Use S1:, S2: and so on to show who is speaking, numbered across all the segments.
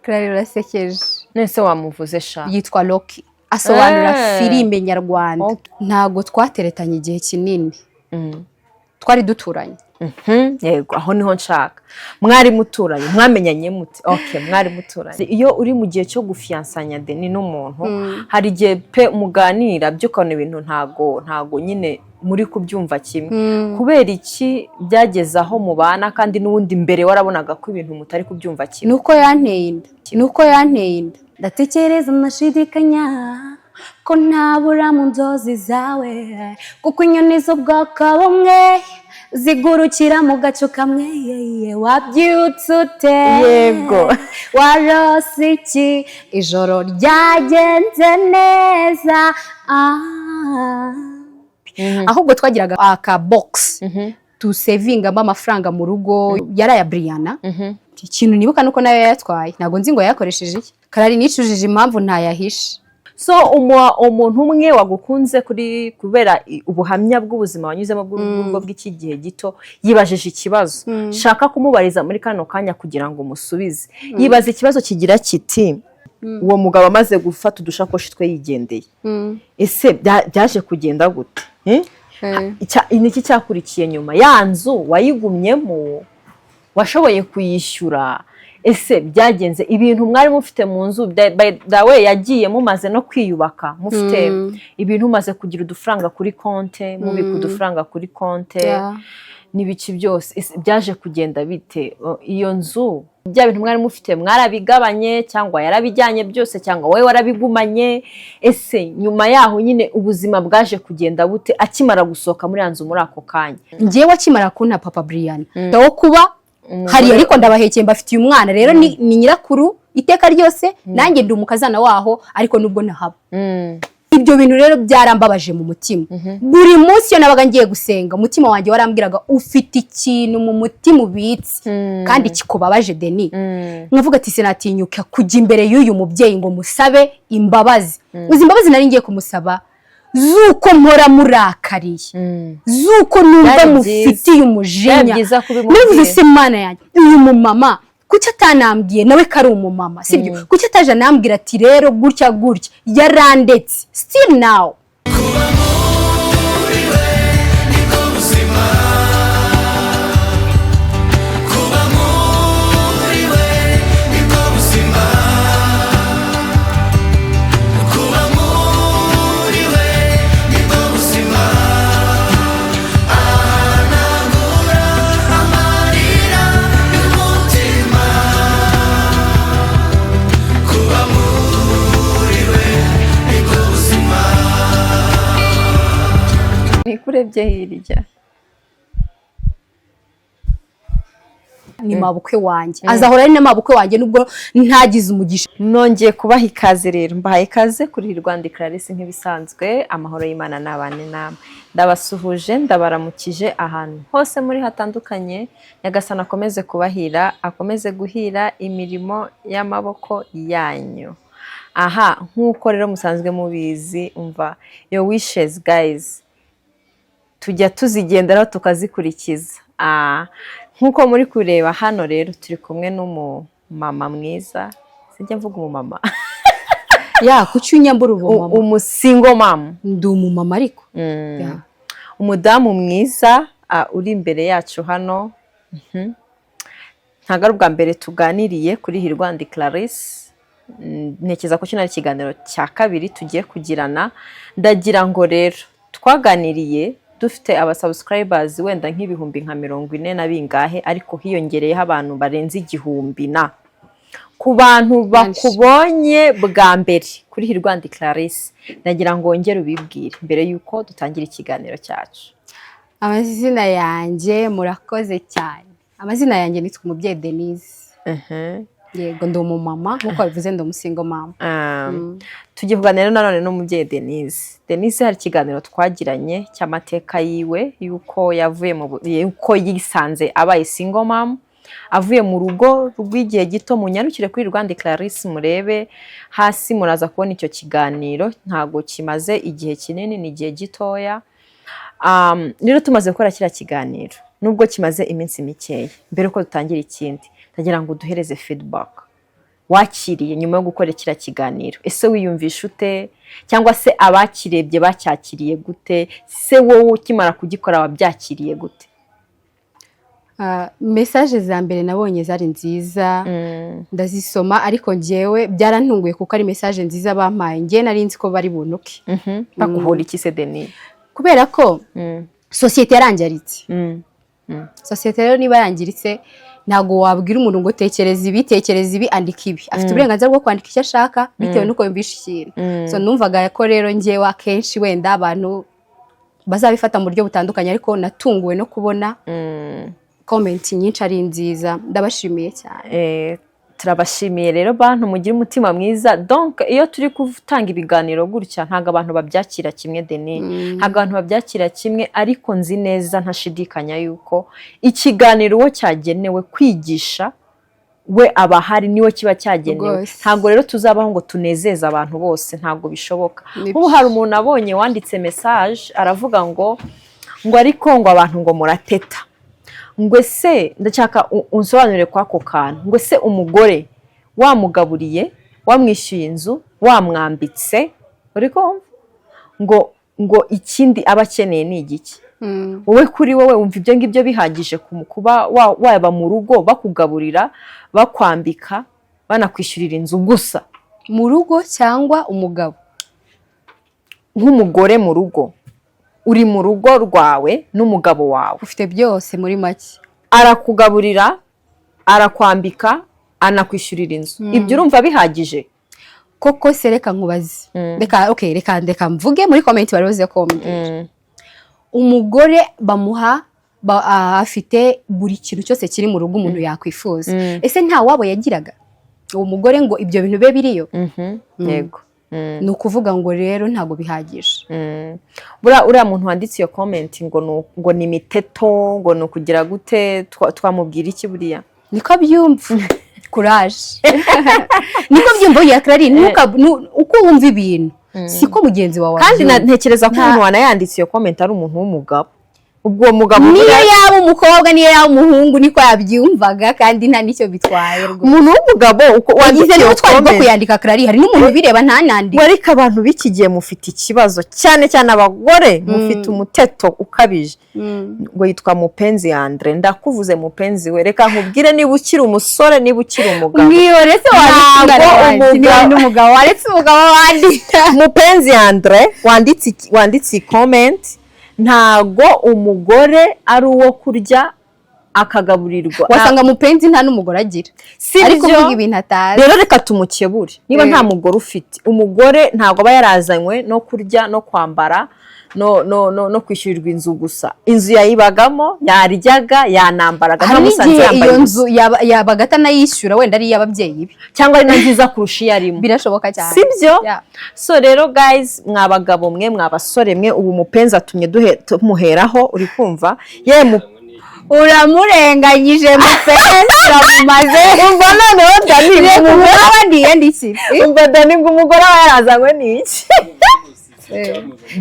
S1: Claire, urasekeje.
S2: Nese wamuvuze sha?
S1: Yitwa Rocky, asobanura filime nyarwanda. Ntabwo twateretanye igihe kinini, twari duturanye.
S2: Yego, aho niho nshaka. Mwari muturanye, mwamenyanye mute? Okay, mwari muturanye. Iyo uri mu gihe cyo gufiyansanya deni n'umuntu, hari igihe pe muganira byo ukabona ibintu ntago nyine muri kubyumva kimwe. Kubera iki byageze aho mubana, kandi n'ubundi mbere warabonaga ko ibintu mutari kubyumva kimwe?
S1: Nuko yanteye inda, nuko yanteye inda.
S3: Ndatekereza nashidikanya ko ntabura mu nzozi zawe, kuko inyoni z'ubwoko bumwe zigurukira mu gacu kamwe. Yeye, wabyutse ute?
S2: Yego.
S3: Warose iki? Ijoro ryagenze neza? Ah.
S1: Ahubwo twagiraga aka box tusevingamo amafaranga mu rugo, yari aya Briana. Ikintu nibuka nuko nayo yayatwaye, ntabwo nzi ngo yayakoresheje iki. Karari nicujije impamvu ntayahishe.
S2: So umuntu umwe wagukunze kuri kubera ubuhamya bw'ubuzima wanyuzemo bw'urugo bw'iki gihe gito, yibajije ikibazo shaka kumubariza muri kano kanya kugira ngo umusubize. Yibaza ikibazo kigira kiti: uwo mugabo amaze gufata udushakoshi twe yigendeye, ese byaje kugenda gute? Eh? Niki cyakurikiye nyuma? Ya nzu wayigumyemo? Washoboye kuyishyura? Ese byagenze, ibintu mwari mufite mu nzu, by the way yagiye mumaze no kwiyubaka, mufite ibintu, mumaze kugira udufaranga kuri konte, mubika udufaranga kuri konte n'ibiki byose, ese byaje kugenda bite? Iyo nzu, bya bintu mwari mufite, mwarabigabanye cyangwa yarabijyanye byose, cyangwa wowe warabigumanye? Ese nyuma yaho nyine ubuzima bwaje kugenda bute akimara gusohoka muri ya nzu muri ako kanya?
S1: Njyewe akimara kunta, papa Brian wo kuba hari, ariko ndabahekeye, mbafitiye umwana. Rero ni nyirakuru iteka ryose, nanjye ndi umukazana waho, ariko nubwo ntahaba. Ibyo bintu rero byarambabaje mu mutima. Buri munsi iyo nabaga ngiye gusenga, umutima wanjye warambwiraga: "Ufite ikintu mu mutima ubitse kandi kikubabaje, Deni." Nkavuga ati: "Sinatinyuka kujya imbere y'uyu mubyeyi ngo musabe imbabazi." Uzi imbabazi nari ngiye kumusaba z'uko mpora murakariye, z'uko numva
S2: Byari byiza.
S1: mufitiye umujinya?
S2: Byari byiza kubimubwira.
S1: Naravuze: "Se Mana yanjye, uyu mumama kuki atanambwiye nawe ko ari umumama, sibyo? Kuki ataje anambwira ati rero gutya gutya?" Yarandetse, still now.
S4: Kuba muri we nibwo buzima, kuba muri we nibwo buzima, kuba muri we nibwo buzima. Ahanagura amarira y'umutima, kuba muri we nibwo buzima.
S2: Nikurebye hirya.
S1: Ni mabukwe wanjye, azahora ari na mabukwe wanjye nubwo ntagize umugisha.
S2: Nongeye kubaha ikaze rero, mbahaye ikaze kuri Rwanda Clarisse nk'ibisanzwe. Amahoro y'Imana n'abane namwe. Ndabasuhuje, ndabaramukije ahantu hose muri hatandukanye. Nyagasani akomeze kubahira, akomeze guhira imirimo y'amaboko yanyu. Aha nk'uko rero musanzwe mubizi, umva, your wishes guys tujya tuzigenderaho tukazikurikiza. Nk'uko muri kureba hano rero, turi kumwe n'umumama mwiza. Sijya mvuga umumama.
S1: Ya, kuki unyambura ubumama?
S2: Umu single mom.
S1: Ndi umumama ariko. Ya.
S2: Umudamu mwiza uri imbere yacu hano. Ntabwo ari ubwa mbere tuganiriye kuri Hirwandi Clarisse. Ntekereza ko kino ari ikiganiro cya kabiri tugiye kugirana. Ndagira ngo rero, twaganiriye dufite aba subscribers wenda nk'ibihumbi nka 40 na bingahe, ariko hiyongereyeho abantu barenze 1000. Na ku bantu bakubonye bwa mbere kuri Hirwandi Clarisse, ndagira ngo wongere ubibwire mbere y'uko dutangira ikiganiro cyacu.
S1: Amazina yanjye, murakoze cyane, amazina yanjye nitwa Umubyeyi Denise. Yego, ndi umumama nk'uko babivuze, ndi umu single mama.
S2: Tugiye kuganira nanone n'umubyeyi Denise. Denise, hari ikiganiro twagiranye cy'amateka yiwe, y'uko yavuye mu y'uko yisanze abaye single mom avuye mu rugo rw'igihe gito. Munyarukire kuri Rwanda Clarisse, murebe hasi, muraza kubona icyo kiganiro. Ntabwo kimaze igihe kinini, ni igihe gitoya. Rero tumaze gukora kiriya kiganiro, nubwo kimaze iminsi mikeya, mbere uko dutangira ikindi, ndagira ngo duhereze feedback. Wakiriye nyuma yo gukora kiriya kiganiro, ese wiyumvisha ute? Cyangwa se abakirebye bacyakiriye gute? Se wowe ukimara kugikora wabyakiriye gute?
S1: Message za mbere nabonye zari nziza, ndazisoma, ariko njyewe byarantunguye kuko ari message nziza bampaye. Njye nari nzi ko bari buntuke.
S2: Baguhora iki se, Deni?
S1: Kubera ko sosiyete yarangiritse. Sosiyete rero niba yarangiritse, ntabwo wabwira umuntu ngo tekereza ibi, tekereza ibi, andika ibi. Afite uburenganzira bwo kwandika icyo ashaka bitewe n'uko yumvisha ikintu. So numvaga ko rero njyewe akenshi wenda abantu bazabifata mu buryo butandukanye, ariko natunguwe no kubona comment nyinshi ari nziza. Ndabashimiye cyane.
S2: Turabashimiye rero, bantu mugire umutima mwiza. Donc iyo turi gutanga ibiganiro gutya, ntabwo abantu babyakira kimwe, Deni, ntabwo abantu babyakira kimwe, ariko nzi neza ntashidikanya yuko ikiganiro uwo cyagenewe kwigisha we aba ahari, niwe kiba cyagenewe. Ntabwo rero tuzabaho ngo tunezeze abantu bose, ntabwo bishoboka.
S1: Nibyo.
S2: Nk'ubu hari umuntu abonye wanditse message, aravuga ngo ariko ngo abantu ngo murateta, ngo ese ndashaka unsobanurire kwa ako kantu, ngo ese umugore wamugaburiye, wamwishyuye inzu, wamwambitse, uri kumva, ngo ikindi aba akeneye ni igiki? Wowe, kuri wowe, wumva ibyo ngibyo bihagije kuba waba mu rugo bakugaburira, bakwambika, banakwishyurira inzu gusa?
S1: Mu rugo cyangwa umugabo?
S2: Nk'umugore mu rugo, uri mu rugo rwawe n'umugabo wawe.
S1: Ufite byose muri make.
S2: Arakugaburira, arakwambika, anakwishyurira inzu. Ibyo urumva bihagije?
S1: Koko se reka nkubaze, reka, okay, reka mvuge muri comment bari buze kumbwira. Umugore bamuha afite buri kintu cyose kiri mu rugo umuntu yakwifuza, ese nta wabo yagiraga uwo mugore ngo ibyo bintu bibe biriyo?
S2: Yego.
S1: Ni ukuvuga ngo rero ntabwo bihagije.
S2: Buriya uriya muntu wanditse iyo comment ngo ni imiteto, ngo ni ukugira gute, twamubwira iki buriya?
S1: Niko abyumva, kuraje, niko byumva. Oya Clary, uko wumva ibintu siko mugenzi wawe
S2: Kandi
S1: abyumva.
S2: ntekereza ko umuntu wanayanditse iyo comment ari umuntu w'umugabo. Ubwo uwo mugabo
S1: Niyo
S2: buriya-
S1: yaba umukobwa, niyo yaba umuhungu, niko yabyumvaga, kandi nta n'icyo bitwaye rwose.
S2: Umuntu w'umugabo uko
S1: Wagize
S2: wanditse iyo
S1: n'ubutwari bwo
S2: comment.
S1: kuyandika, Clary. Hari n'umuntu ubireba ntanandike.
S2: Ariko abantu b'iki gihe mufite ikibazo, cyane cyane abagore, mufite umuteto ukabije. Ngo yitwa Mupenzi Andre. Ndakuvuze Mupenzi we, reka nkubwire, niba ukiri umusore, niba ukiri umugabo,
S1: Mwihore se, wanditse
S2: Ntabwo
S1: umwana wanjye, niba n'umugabo waretse umugabo wandika.
S2: Mupenzi Andre wanditse iyi comment, ntago umugore ari uwo kurya akagaburirwa.
S1: Wasanga Mupenzi nta n'umugore agira,
S2: Si
S1: ariko
S2: byo.
S1: kuvuga ibintu atazi.
S2: Rero reka tumukebure. Niba nta mugore ufite, umugore ntabwo aba yarazanywe no kurya no kwambara no kwishyurirwa inzu gusa. Inzu yayibagamo, yaryaga, yanambaraga.
S1: Hari
S2: Ntamusanze
S1: n'igihe
S2: yambaye
S1: iyo
S2: ubusa.
S1: nzu yabaga atanayishyura, wenda ari iy'ababyeyi be.
S2: Cyangwa ari na nziza kurusha iyo arimo.
S1: Birashoboka cyane.
S2: Sibyo?
S1: Yeah.
S2: So rero guys, mwa bagabo mwe, mwa basore mwe, ubu Mupenzi atumye tumuheraho, uri kumva ye
S1: Uramurenganyije Mupenzi, uramumaze.
S2: Umva noneho Dani.
S1: Reka umugore wandiyandikire.
S2: Umva Dani, ngo umugore aba yarazanywe n'iki,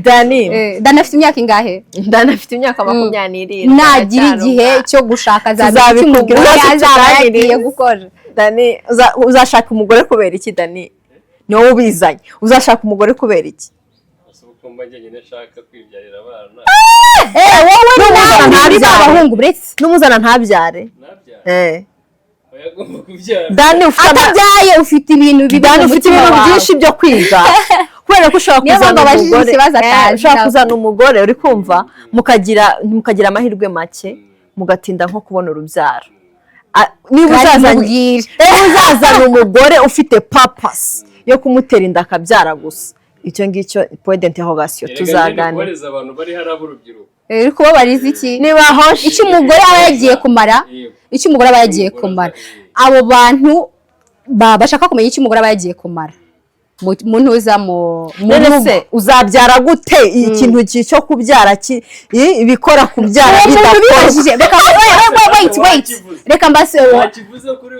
S2: Dani?
S1: Dani afite imyaka ingahe?
S2: Dani afite imyaka 27.
S1: Nagira
S2: Aracyari
S1: igihe
S2: umwana.
S1: cyo gushaka, azamenya icyo
S2: Tuzabikubwira,
S1: umugore
S2: uzaze
S1: azaba
S2: tuganirize.
S1: yagiye gukora.
S2: Dani, uzashaka umugore kubera iki? Dani, ni wowe ubizanye. Uzashaka umugore kubera iki?
S5: Ese uko mba njyenyine nshaka kwibyarira abana?
S1: Wowe
S2: N'umuzana
S1: nawe uri
S2: ntabyare.
S1: abahungu buretse.
S2: N'umuzana ntabyare.
S5: Nabyara. Aba yagomba kubyara.
S2: Dani, ufite
S1: Atabyaye, ufite ibintu bibi
S2: Dani,
S1: mu
S2: ufite
S1: mutima
S2: ibintu
S1: wawe.
S2: byinshi byo kwiga, kubera ko ushobora
S1: Niyo
S2: kuzana
S1: mpamvu abajije
S2: umugore,
S1: ikibazo atazi
S2: ushobora
S1: nawe.
S2: kuzana umugore, uri kumva, mukagira amahirwe make, mugatinda nko kubona urubyaro. Niba
S1: Kandi
S2: uzazanye
S1: mubwire.
S2: Niba uzazana umugore ufite purpose yo kumutera inda akabyara gusa, icyo ngicyo point d'interrogation.
S5: Erega njye ndi
S2: Tuzaganira.
S5: kubariza abantu bari hari ab'urubyiruko.
S1: Uri kubabariza iki?
S2: Niba hoshi
S1: Icyo umugore aba yagiye kumara.
S5: Yego.
S1: Icyo umugore aba yagiye
S5: Umugore
S1: kumara.
S5: azagiye.
S1: Abo bantu bashaka kumenya icyo umugore aba yagiye kumara mu ntuza mu
S2: None
S1: rugo.
S2: se uzabyara gute ikintu cyo kubyara ibikora kubyara
S1: Uwo muntu
S2: bidakorwa?
S1: ubibajije, reka, wait, wait, wait, wait.
S5: Wakivuze.
S1: Reka mbase.
S5: Wakivuze kuri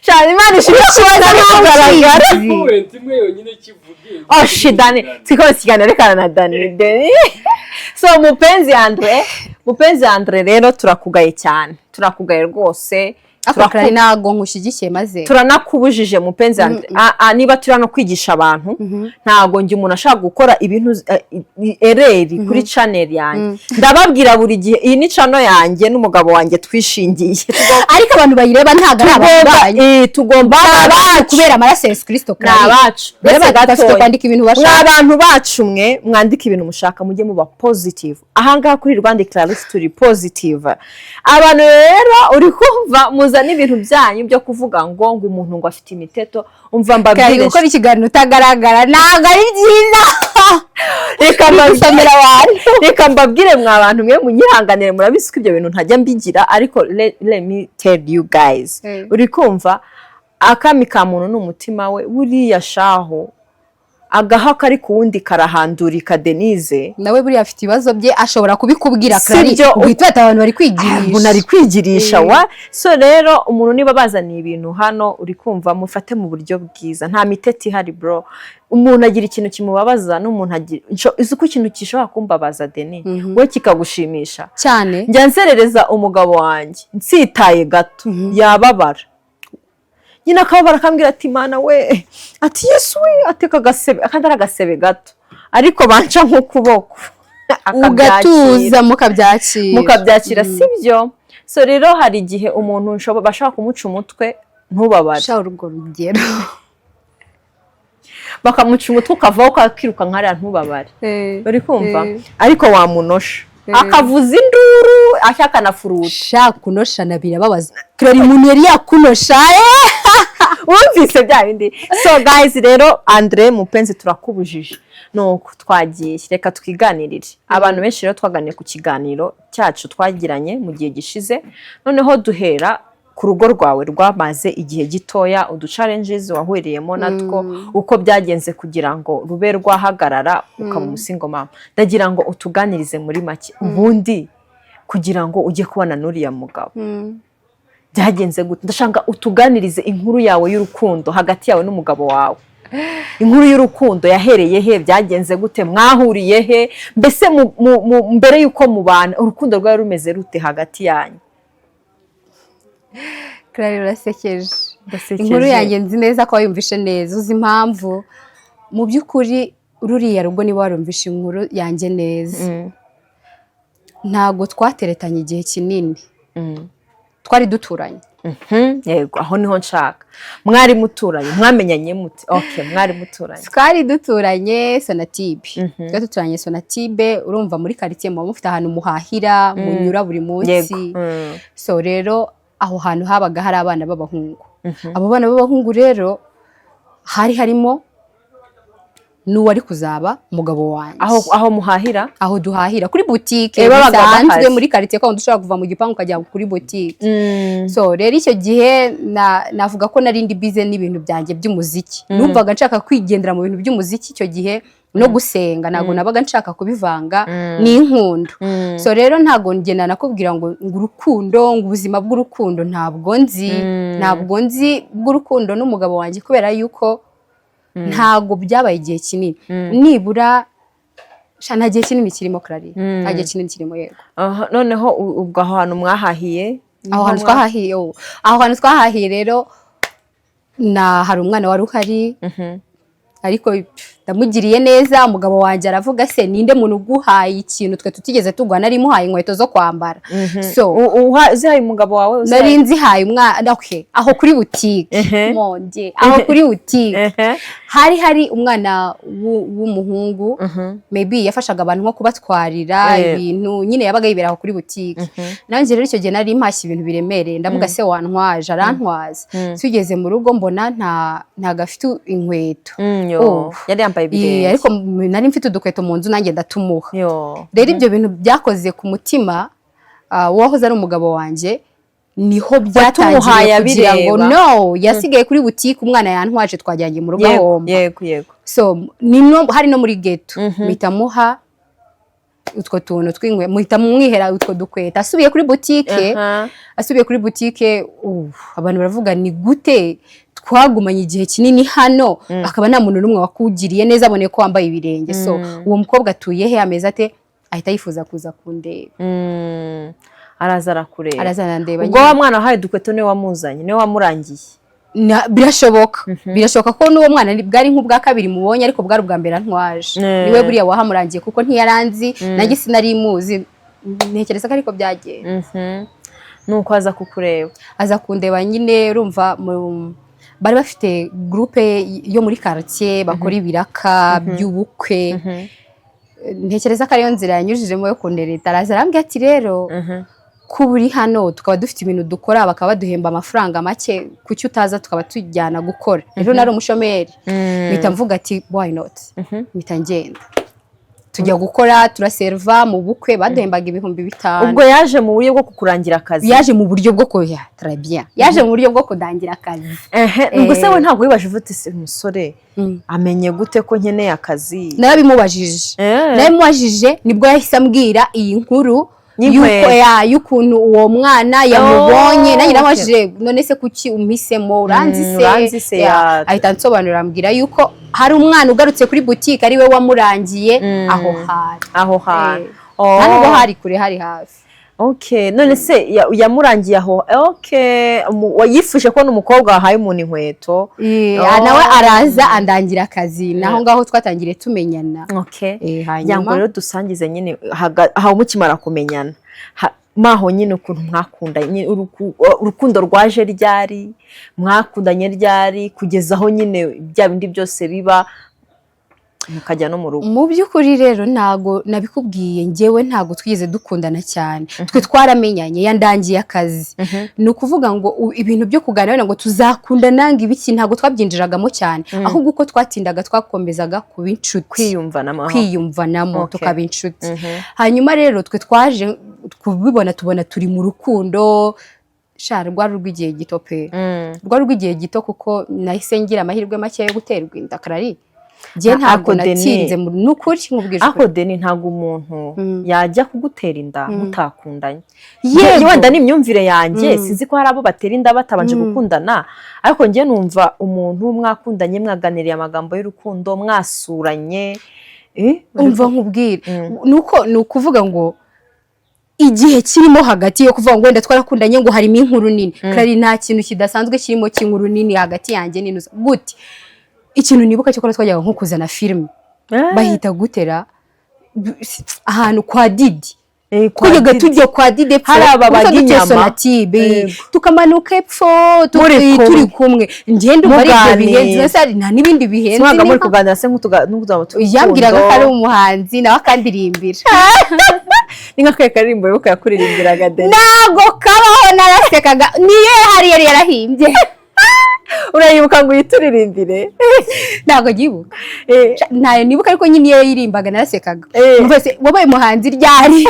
S2: Shana, Imana ishimwe kuba
S1: Nkaho
S2: kugaragara.
S1: ukizi.
S5: Point imwe yonyine kivuge.
S2: Oh shit, Dani, twikore ikiganiro rekana na Dani. Dani. So Mupenzi Andre, Mupenzi Andre rero turakugaye cyane. Turakugaye rwose.
S1: Ako Clary, ntabwo nkushyigikiye maze.
S2: Turanakubujije, Mupenzi Andre. Niba turi hano kwigisha abantu, ntabwo njye umuntu ashaka gukora ibintu erreur kuri channel yanjye. Ndababwira buri gihe, iyi ni channel yanjye n'umugabo wanjye twishingiye.
S1: Ariko abantu bayireba ntabwo ari abantu
S2: Tugomba
S1: banyu.
S2: tugomba
S1: Abacu kubera amaraso ya Yesu Kristo,
S2: ni
S1: Clary.
S2: abacu.
S1: Rero
S2: Uretse
S1: bafite
S2: gatoya.
S1: kwandika ibintu
S2: Mwa
S1: bashaka.
S2: bantu bacu mwe mwandika ibintu mushaka, mujye muba positive. Ahangaha kuri Rwanda Clarisse turi positive. Abantu rero uri kumva muzana ibintu byanyu byo kuvuga ngo umuntu ngo afite imiteto, umva
S1: Clary,
S2: mbabwire.
S1: gukora ikiganiro utagaragara ntabwo ari byiza.
S2: Reka mbabwire
S1: Gusomera abantu.
S2: Reka mbabwire, mwa bantu mwe, munyihanganire, murabizi ko ibyo bintu ntajya mbigira, ariko let me tell you guys, uri kumva, akami ka muntu ni umutima we. Buriya shaho agaha kari ku wundi karahandurika, Denise.
S1: Nawe buriya afite ibibazo bye, ashobora kubikubwira, Clary.
S2: Sibyo.
S1: Uhita uhita abantu bari kwigirisha.
S2: Umuntu ari kwigirisha wa. So rero umuntu niba bazaniye ibintu hano, uri kumva, mufate mu buryo bwiza. Nta miteti ihari, bro. Umuntu agira ikintu kimubabaza n'umuntu agira uzi ko ikintu gishobora kumbabaza, Deni, we kikagushimisha.
S1: Cyane.
S2: Njya nserereza umugabo wanjye nsitaye gato, yababara nyine, akababara, akambwira ati: "Mana we," ati: "Yesu we," ateka agasebe, akandi ari agasebe gato, ariko banca nk'ukuboko akabyakira.
S1: Ugatuza mukabyakira.
S2: Mukabyakira, sibyo? So rero hari igihe umuntu bashobora kumuca umutwe ntubabare.
S1: Sha, urwo rugero.
S2: Bakamuca umutwe ukavaho ukakiruka nkariya ntubabare, uri kumva? Ariko wamunosha akavuza induru ashya akanafuruta.
S1: Sha, kunoshana birababaza, Clary. Umuntu yari yakunosha, eh?
S2: Wumvise bya bindi. So guys, rero Andre Mupenzi, turakubujije. Nuko twagiye, reka twiganirire. Abantu benshi rero twaganiye ku kiganiro cyacu twagiranye mu gihe gishize, noneho duhera ku rugo rwawe rwamaze igihe gitoya, udu challenges wahuriyemo natwo, uko byagenze kugira ngo rube rwahagarara ukaba umu single mama. Ndagira ngo utuganirize muri make, ubundi kugira ngo ujye kubana n'uriya mugabo byagenze gute? Ndashaka utuganirize inkuru yawe y'urukundo hagati yawe n'umugabo wawe. Inkuru y'urukundo yahereye he? Byagenze gute? Mwahuriye he? Mbese mbere y'uko mubana, urukundo rwari rumeze rute hagati yanyu?
S1: Clary, urasekeje.
S2: Ndasekeje.
S1: Inkuru yanjye nzi neza ko wayumvishe neza. Uzi impamvu? Mu by'ukuri ruriya rugo, niba warumvishe inkuru yanjye neza, ntabwo twateretanye igihe kinini, twari duturanye.
S2: Yego, aho niho nshaka. Mwari muturanye, mwamenyanye mute? Okay, mwari muturanye.
S1: Twari duturanye Sonatube, twari duturanye Sonatube. Urumva muri karitsiye muba mufite ahantu muhahira, munyura buri munsi. So rero aho hantu habaga hari abana b'abahungu. Abo bana b'abahungu rero hari harimo n'uwari kuzaba umugabo wanjye.
S2: Aho muhahira?
S1: Aho duhahira kuri butike
S2: Babaga
S1: bisanzwe
S2: bahari.
S1: muri karitsiye, ko ushobora kuva mu gipangu ukajya kuri butike. So rero icyo gihe navuga ko nari ndi busy n'ibintu byanjye by'umuziki. Numvaga nshaka kwigendera mu bintu by'umuziki icyo gihe no gusenga, ntabwo nabaga nshaka kubivanga n'inkundo. So rero ntabwo ngenda nakubwira ngo urukundo, ngo ubuzima bw'urukundo, ntabwo nzi, ntabwo nzi bw'urukundo n'umugabo wanjye, kubera yuko ntabwo byabaye igihe kinini. Nibura sha, nta gihe kinini kirimo, Clary, nta gihe kinini kirimo, yego.
S2: Aha, noneho ubwo aho hantu mwahahiye?
S1: Aho hantu twahahiye, oh, aho hantu twahahiye rero na hari umwana wari uhari, ariko pff, ndamugiriye neza. Umugabo wanjye aravuga: "Se ninde muntu uguhaye ikintu twe tutigeze tugwa?" Nari muhaye inkweto zo kwambara, so
S2: Uzihaye umugabo wawe?
S1: Nari nzihaye umwana. Okay, aho kuri butike, monde, aho kuri butike hari umwana w'umuhungu, maybe yafashaga abantu nko kubatwarira ibintu nyine, yabaga yibera aho kuri butike. Nanjye rero icyo gihe nari mpashye ibintu biremereye, ndavuga: "Se wantwaje?" Arantwaza. Tugeze mu rugo mbona ntago afite inkweto.
S2: Yo.
S1: Oh.
S2: Yari yambaye ibirenge.
S1: Ariko nari mfite udukweto mu nzu, nanjye ndatumuha.
S2: Yo.
S1: Rero ibyo bintu byakoze ku mutima uwahoze ari umugabo wanjye, niho byatangiriye
S2: Watumuhaye
S1: kugira ngo
S2: abireba?
S1: No, yasigaye kuri butike, umwana yantwaje, twajyanye mu rugo ahomba.
S2: yego yego
S1: So ni no, hari no muri ghetto, mpita muha utwo tuntu tw'inkwe, muhita mwihera utwo dukweta. Asubiye kuri butike, asubiye kuri butike, abantu baravuga: "Ni gute twagumanye igihe kinini hano, akaba nta muntu n'umwe wakugiriye neza, aboneye ko wambaye ibirenge? So uwo mukobwa atuye he? Ameze ate?" Ahita yifuza kuza kundeba.
S2: Araza arakureba?
S1: Araza arandeba.
S2: Ubwo
S1: Nyine.
S2: wa mwana wahaye udukweto niwe wamuzanye, niwe wamurangiye?
S1: Birashoboka ko n'uwo mwana bwari nk'ubwa kabiri mubonye, ariko bwari ubwa mbere antwaje. Niwe buriya wahamurangiye, kuko ntiyaranzi, nanjye sinari muzi. Ntekereza ko ariko byagenze.
S2: Nuko aza kukureba?
S1: Aza kundeba nyine. Urumva bari bafite groupe yo muri quartier bakora ibiraka by'ubukwe. Ntekereza ko ariyo nzira yanyujijemo yo kuntereta. Araza arambwira ati: "Rero kuba uri hano, tukaba dufite ibintu dukora, bakaba baduhemba amafaranga make, kuki utaza tukaba tujyana gukora?" Rero nari umushomeri, mpita mvuga ati: "Why not?" Mpita ngenda, tujya gukora, turaseriva mu bukwe, baduhembaga 5000.
S2: Ubwo yaje mu buryo bwo kukurangira akazi?
S1: Yaje mu buryo bwo kuya, très bien, yaje mu buryo bwo kudangira akazi.
S2: Ehe, ubwo se we ntabwo wibaje uvuga uti: "Se umusore amenye gute ko nkeneye akazi?"
S1: Narabimubajije. Narabimubajije, nibwo yahise ambwira iyi nkuru
S2: Y'inkweto.
S1: y'uko y'ukuntu uwo mwana yamubonye. Nanjye namubajije: "None se kuki umpisemo? Uranzi se?"
S2: Uranzi se?
S1: Ya, ahita ansobanurira, ambwira yuko hari umwana ugarutse kuri butike ari we wamurangiye aho hantu.
S2: Aho hantu.
S1: Nta nubwo hari kure, hari hafi.
S2: Okay, none se yamurangiye aho? Okay, yifuje kubona umukobwa wahaye umuntu inkweto.
S1: Nawe araza andangira akazi, naho ngaho twatangiriye tumenyana.
S2: Ngira ngo
S1: Hanyuma
S2: rero dusangize nyine aho mukimara kumenyana, maho nyine ukuntu mwakundanye nyine, urukundo rwaje ryari, mwakundanye ryari, kugeza aho nyine bya bindi byose biba, mukajya no mu rugo?
S1: Mu by'ukuri rero ntago nabikubwiye, njyewe ntago twigeze dukundana cyane. Twe twaramenyanye yandangiye akazi. Ni ukuvuga ngo ibintu byo kuganira wenda ngo tuzakundana, ngo ibiki, ntago twabyinjiragamo cyane. Ahubwo uko twatindaga twakomezaga kuba inshuti.
S2: Kwiyumvanamo.
S1: Kwiyumvanamo, tukaba inshuti. Hanyuma rero twe twaje kubibona, tubona turi mu rukundo. Sha, rwari urw'igihe gito pe. Rwari urw'igihe gito, kuko nahise ngira amahirwe make yo guterwa inda karari. Njye ntabwo
S2: Ako Deni.
S1: natinze nukuri nkubwije
S2: Ako
S1: ukuri.
S2: Deni, ntabwo umuntu yajya kugutera inda mutakundanye.
S1: Yego.
S2: Wenda ni imyumvire yanjye, sinzi ko hari abo batera inda batabanje gukundana, ariko njye numva umuntu mwakundanye, mwaganiriye amagambo y'urukundo, mwasuranye,
S1: Umva nkubwire, nuko ni ukuvuga ngo igihe kirimo hagati yo kuvuga ngo wenda twarakundanye, ngo harimo inkuru nini kari, nta kintu kidasanzwe kirimo cy'inkuru nini hagati yanjye n'inuza gute. Ikintu nibuka cyo twajyaga nko kuzana filime, bahita gutera ahantu kwa Didi.
S2: Kwa
S1: Twajyaga
S2: Didi.
S1: tujya kwa Didi epfo.
S2: Hari ababaga
S1: Gusa dutuye
S2: inyama.
S1: Sonatube. Tukamanuka epfo
S2: Muri kumwe.
S1: turi kumwe. Njye ndumva ari ibyo
S2: Muganira.
S1: bihenze. Ese nta n'ibindi bihenze?
S2: Mwabaga muri
S1: Niba-
S2: kuganira se nk'utugambo tw'urukundo?
S1: Yambwiraga ko ari umuhanzi, nawe akandirimbira.
S2: Ni nka kariya karirimbo wibuka yakuririmbiraga, Deni?
S1: Ntabwo kabaho, narasekaga. Niyo hari yari yarahimbye.
S2: Urayibuka ngo uyituririmbire?
S1: Ntabwo nyibuka. Ntayo nibuka, ariko nyine iyo yirimbaga narasekaga. Numva se wabaye umuhanzi ryari?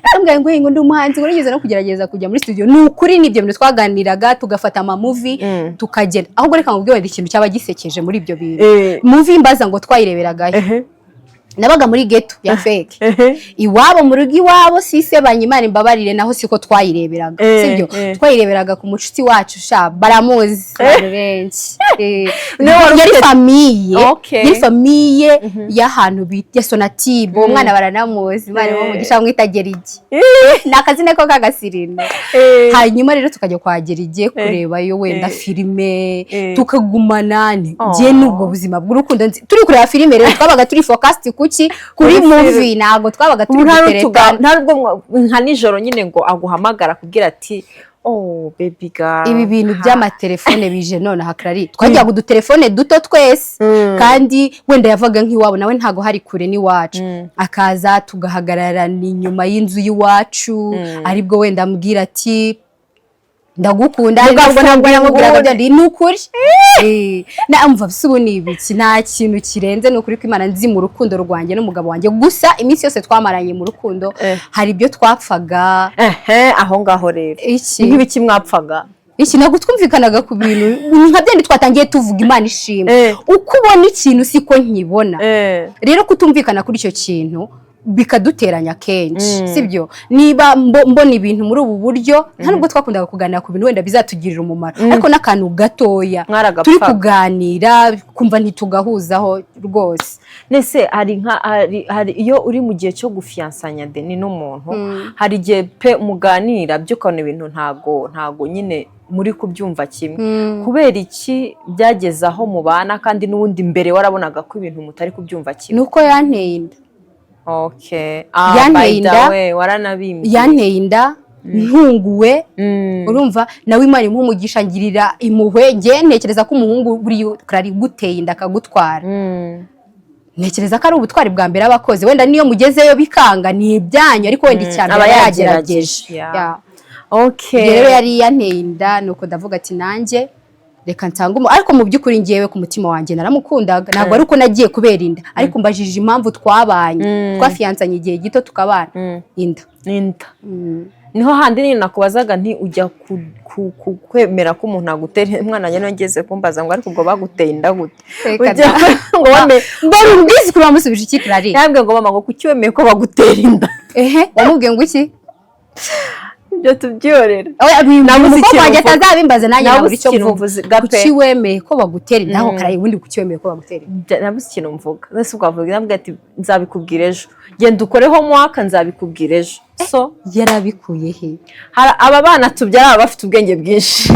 S1: Arambwira ngo ndi umuhanzi, ngo nigeze no kugerageza kujya muri studio. Ni ukuri, nibyo bintu twaganiraga, tugafata amamovie, tukagenda. Ahubwo reka nkubwire wenda ikintu cyaba gisekeje muri ibyo bintu. Movie mbaza ngo twayireberagayo. Nabaga muri ghetto ya fake. Iwabo, mu rugo iwabo, sisebanya, Imana imbabarire, naho siko twayireberaga. Sibyo? Twayireberaga ku mucuti wacu, sha, baramuzi abantu benshi.
S2: Niwe wari
S1: Yari famille. Yari famille y'ahantu bita ya Sonatube. Uwo mwana baranamuzi, Imana imuhe mwita Gerigi, ni akazina ko k'agasirino. Hanyuma rero tukajya kwa Gerige kurebayo wenda filime, tukagumana. Njye n'ubwo buzima bw'urukundo turi kureba filime rero twabaga turi focused kuki? Kuri
S2: Kuri
S1: movie. Ntabwo twabaga turi
S2: Nta
S1: gutereta.
S2: Nta nubwo nka nijoro nyine ngo aguhamagara akubwira ati: "Oh baby girl"?
S1: Ibi bintu by'amatelefone bije nonaha, Clary. Twajyaga udutelefone duto twese, kandi wenda yavaga nk'iwabo, nawe ntago hari kure n'iwacu, akaza tugahagararana inyuma y'inzu y'iwacu, aribwo wenda ambwira ati: "Ndagukunda."
S2: Mugafunga
S1: Nubwo ntabwo namubwiraga
S2: inguni.
S1: Bya ni ukuri. Na umva se ubu ni ibiki? Nta kintu kirenze, ni ukuri ko Imana nzi mu rukundo rwanjye n'umugabo wanjye. Gusa iminsi yose twamaranye mu rukundo, hari ibyo twapfaga.
S2: Ehe, aho ngaho rero.
S1: Iki?
S2: Nk'ibiki mwapfaga?
S1: Iki? Ntabwo twumvikanaga ku bintu nka byandi twatangiye tuvuga. Imana ishimwe, uko ubona ikintu siko nkibona. Rero kutumvikana kuri icyo kintu Bikaduteranya kenshi, sibyo? Niba mbona ibintu muri ubu buryo, nta nubwo twakundaga kuganira ku bintu wenda bizatugirira umumaro, ariko n'akantu gatoya
S2: Mwaragapfaga.
S1: turi kuganira kumva ntitugahuzaho rwose.
S2: Nese hari nka hari iyo uri mu gihe cyo gufiyansanya, Deni, n'umuntu, hari igihe pe muganira byo ukabona ibintu ntago nyine muri kubyumva kimwe. Kubera iki byageze aho mubana kandi n'ubundi mbere warabonaga ko ibintu mutari kubyumva kimwe?
S1: Ni uko yanteye inda.
S2: Okay, ah,
S1: Yanteye
S2: by the
S1: inda.
S2: way, waranabimbye.
S1: Yanteye inda ntunguwe. Urumva nawe, Imana imuha umugisha, ngirira impuhwe. Njye ntekereza ko umuhungu buriya ari guteye inda akagutwara, ntekereza ko ari ubutwari bwa mbere aba akoze. Wenda niyo mugezeyo bikanga ni ibyanyu, ariko wenda icya mbere
S2: aba
S1: aba
S2: yagerageje.
S1: yagerageje. Yeah. Ibyo rero yari yanteye inda, nuko ndavuga ati nanjye reka nsange umu, ariko mu by'ukuri ngewe ku mutima wanjye naramukundaga. Ntabwo ari uko nagiye kubera inda, ariko mbajije impamvu twabanye, twafiyansanye igihe gito tukabana, inda.
S2: Inda niho handi nyine nakubazaga nti ujya kwemera ko umuntu agutera umwana. Wanjye niwe ngeze kumbaza ngo ariko ubwo baguteye inda gute?
S1: Reka
S2: Ujya
S1: da.
S2: ngo wame
S1: Mbona ubwizi kuri wamusubije iki, Clary?
S2: Yambwiye ngo mama, ngo kuki wemeye ko bagutera inda?
S1: Ehe, wamubwiye ngo iki?
S2: Ibyo tubyihorera.
S1: Oya,
S2: Nabuze
S1: umukobwa
S2: ikintu
S1: wanjye
S2: mvuga.
S1: atazabimbaza, nanjye
S2: Nabuze
S1: nabura icyo
S2: ikintu
S1: mvuga.
S2: mvuze, gape.
S1: Kuki wemeye ko bagutera inda aho, Clary? Ubundi kuki wemeye ko bagutera inda?
S2: Nabuze ikintu mvuga. Nese ubwo wavuga? Nabwiye ati nzabikubwira ejo, genda ukore homework, nzabikubwira ejo. So
S1: Yarabikuye he?
S2: Hari aba bana tubyara baba bafite ubwenge bwinshi.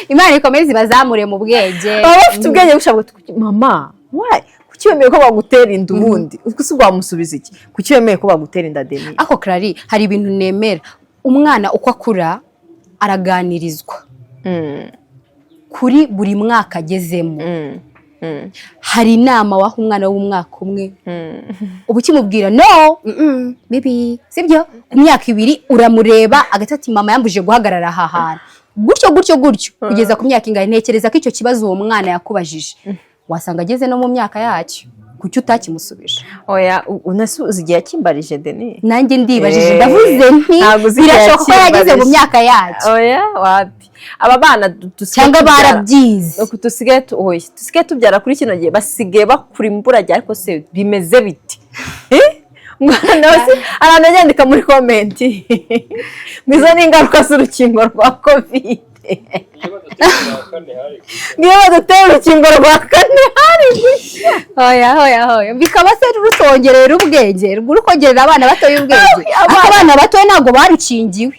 S1: Imana ikomeze ibazamure mu bwenge.
S2: Baba bafite ubwenge bwinshi. Bavuga ati, mama, why, kuki wemeye ko bagutera inda? Ubundi ubwo si wamusubiza iki? Kuki wemeye ko bagutera inda, Deni?
S1: Ako Clary, hari ibintu nemera: umwana uko akura araganirizwa kuri buri mwaka agezemo. Hari inama waha umwana w'umwaka 1, uba ukimubwira no bibi, sibyo? Ku myaka 2 uramureba agahita ati mama yambujije guhagarara aha hantu, gutyo gutyo gutyo, kugeza ku myaka ingana. Ntekereza ko icyo kibazo uwo mwana yakubajije wasanga ageze no mu myaka yacyo. Kuki utakimusubije?
S2: Oya, unasubiza igihe yakimbarije, Deni.
S1: Nanjye ndibajije.
S2: Eh,
S1: Ndavuze nti
S2: ntabwo uzi igihe
S1: birashoboka ko yageze mu
S2: yakimbarije.
S1: myaka yacyo.
S2: Oya, wapi, aba bana dusigaye
S1: Cyangwa barabyize.
S2: Uku dusigaye oya, dusigaye tubyara kuri kino gihe basigaye bakura imburagihe. Ariko se bimeze biti? Eh? Umwana wese arantu yandika muri comment ngo izo ni ingaruka z'urukingo rwa COVID.
S5: Iyo badatera urwa kane hari
S2: Niyo badatera urukingo rwa kane hari gushya.
S1: Oya, oya, oya, bikaba se rutongerera ubwenge, rukongerera abana batoya ubwenge? Ariko abana batoya ntabwo barukingiwe.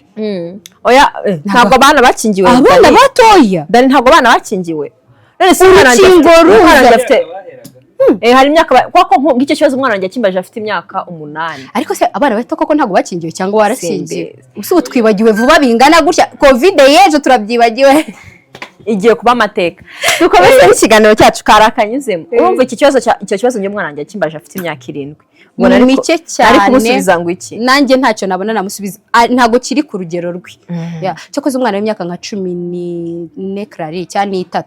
S2: Oya, ntabwo abana bakingiwe.
S1: Abana
S2: Dani.
S1: batoya.
S2: Dani, ntabwo abana bakingiwe. None se umwana wanjye
S1: Urukingo
S2: umwana wanjye
S1: ruza.
S2: afite
S5: baheraga
S2: hari imyaka kuko nk'icyo kibazo umwana wanjye yakimbaje afite imyaka 8.
S1: Ariko se abana bato koko ntabwo bakingiwe, cyangwa warakingiwe?
S2: Simbizi.
S1: Ubu twibagiwe vuba bingana gutya? COVID y'ejo turabyibagiwe.
S2: Igiye kuba amateka. Dukomeze n'ikiganiro cyacu kari akanyuzemo. Urumva iki kibazo icyo kibazo njye umwana wanjye yakimbaje afite imyaka 7. Ubwo
S1: Ni mike
S2: nari
S1: cyane.
S2: kumusubiza ngo iki?
S1: Nanjye ntacyo nabona namusubiza. Ah, ntabwo kiri ku rugero rwe. Ya, cyakoze umwana w'imyaka nka 14, Clary, cyangwa n'3.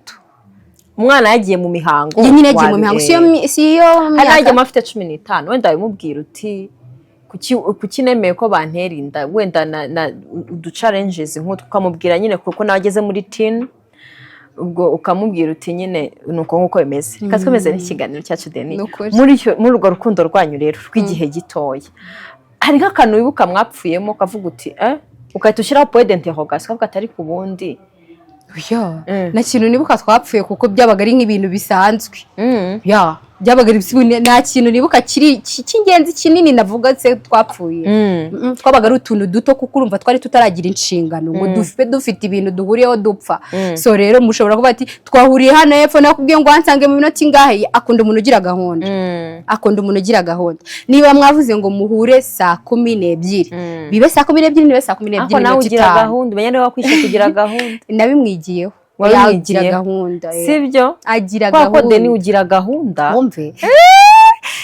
S2: Umwana yagiye mu mihango.
S1: Njye nyine yagiye mu mihango, si iyo si iyo
S2: Hari
S1: myaka.
S2: n'ajyamo afite 15. Wenda wabimubwira uti kuki nemeye ko bantera inda, wenda na udu challenges nk'utwo ukamubwira nyine, kuko nawe ageze muri teen, ubwo ukamubwira uti nyine ni uko nguko bimeze. Reka twemeze n'ikiganiro cyacu, Deni.
S1: Ni ukuri.
S2: Muri urwo rukundo rwanyu rero rw'igihe gitoya, hari nk'akantu wibuka mwapfuyemo ukavuga uti eh, ugahita ushyiraho point d'interrogation, ukavuga ati ariko ubundi?
S1: Ya,
S2: Mm.
S1: nta kintu nibuka twapfuye, kuko byabaga ari nk'ibintu bisanzwe. Ya, byabaga ari nta kintu nibuka kiri cy'ingenzi kinini navuga se twapfuye. Twabaga ari utuntu duto, kuko urumva twari tutaragira inshingano ngo dufe dufite ibintu duhuriyeho dupfa. So rero mushobora kuvuga ati twahuriye hano hepfo, nakubwiye ngo wansange mu minota ingahe. Akunda umuntu ugira gahunda. Akunda umuntu ugira gahunda. Niba mwavuze ngo muhure saa 12, bibe saa 12, nibe saa kumi
S2: Ariko
S1: n'ebyiri
S2: nawe
S1: n'iminota
S2: ugira
S1: 5.
S2: gahunda, umenya niba wakwishyura kugira gahunda.
S1: Nabimwigiyeho.
S2: Wabimwigiyeho.
S1: Agira gahunda, eh.
S2: Sibyo?
S1: Agira
S2: Kubera ko
S1: gahunda.
S2: Deni ugira gahunda.
S1: Wumve.